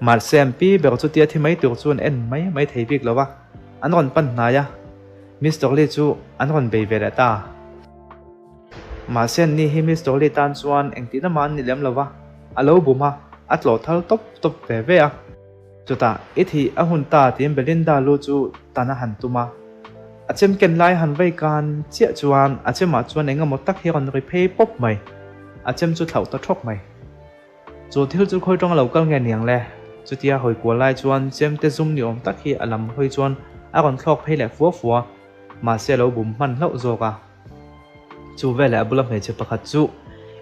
Mahse an pi ber chu tia thi mai tur chuan en mai mai thei bik lo va, an rawn pan hnai a, Miss Dolly chu an rawn bei ve leh ta. Mahse anni hi Miss Dolly tan chuan engtihna mah an ni lem lo va, a lo bum a, a tlawh thal tawp tawp ve ve a. Chutah, I thih a hun ta tiin Belinda lu chu tan a han tum a. A chem ken lai han vei kan chiah chuan a chemah chuan eng emaw tak hi a rawn ri phei pawp mai. A chem chu thlauh ta thawk mai. Chu thil chu khawi tawng a lo kal nge niang le? Chutia hawi kual lai chuan chemte zum ni awm tak hi a lam hawi chuan a rawn thlawk phei leh fua fua, mahse a lo bum hman hlauh zawk a. Chu veleh a bula hmeichhe pakhat chu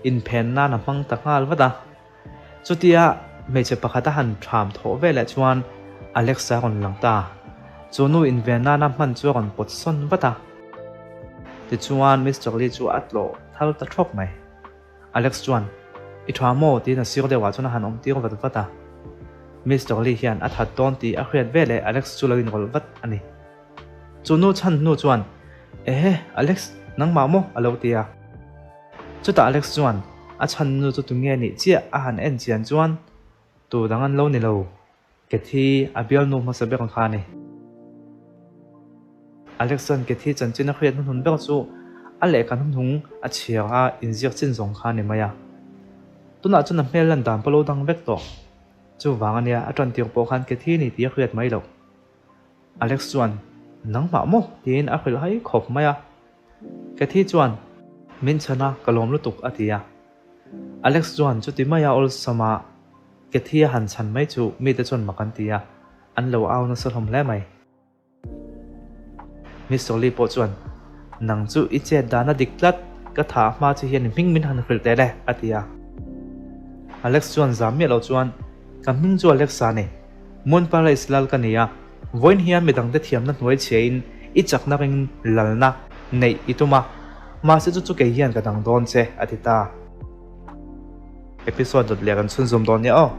inphen nan a hmang ta nghal vat a. Chutia hmeichhe pakhat a han ṭham thawh veleh chuan Alexa a rawn lang ta. Chu nu inven nana hman chu a rawn pawt sawn vat a. Tichuan Mister Lee chu a tlawh thal ta ṭhawk mai. Alex chuan, I ṭha maw? tiin a sir deuhah chuan a han awm tir vat vat a. Mister Lee hian a that dawn tih a hriat veleh Alex chu lo inrawlh vat a ni. Chu nu chhan hnu chuan, Ehe, Alex, nangmah maw? a lo ti a. Chutah Alex chuan a chhan nu chu tunge nih chiah a han en chian chuan tu dang an lo ni lo. Cathy a bialnu hmasa ber kha a ni. Alex chuan Cathy chanchin a hriat hnuhnun ber chu a lehkha hnuhnung a chhiar a inziak chin zawng kha a ni mai a. Tunah chuan a hmel lan dan pawh lo dang vek tawh. Chuvang a nia a tan tir pawh khan Cathy a ni tih a hriat mai loh. Alex chuan, Nangmah maw? tiin a hrilh hai khawp mai a. Cathy chuan, Min chhan a, ka lawm lutuk a ti a. Alex chuan chuti maia awlsama Cathy a han chhan mai chu mite chuan mak an ti a, an lo au nasa hlawm hle mai. Miss Sawli pawh chuan, Nang chu i chet dan a dik tlat, ka tha hma che hian i hming min han hrilh teh le, a ti a. Alex chuan zam miah lo chuan, Ka hming chu Alexa a ni. Moon Palace lal ka ni a, vawiin hian midangte thiamna hnuai chhiain i chakna ring lalna neih i tum a, mahse chu chu kei hian ka dang dawn che, a ti ta. Episode dawt leh kan chhunzawm dawn nia aw.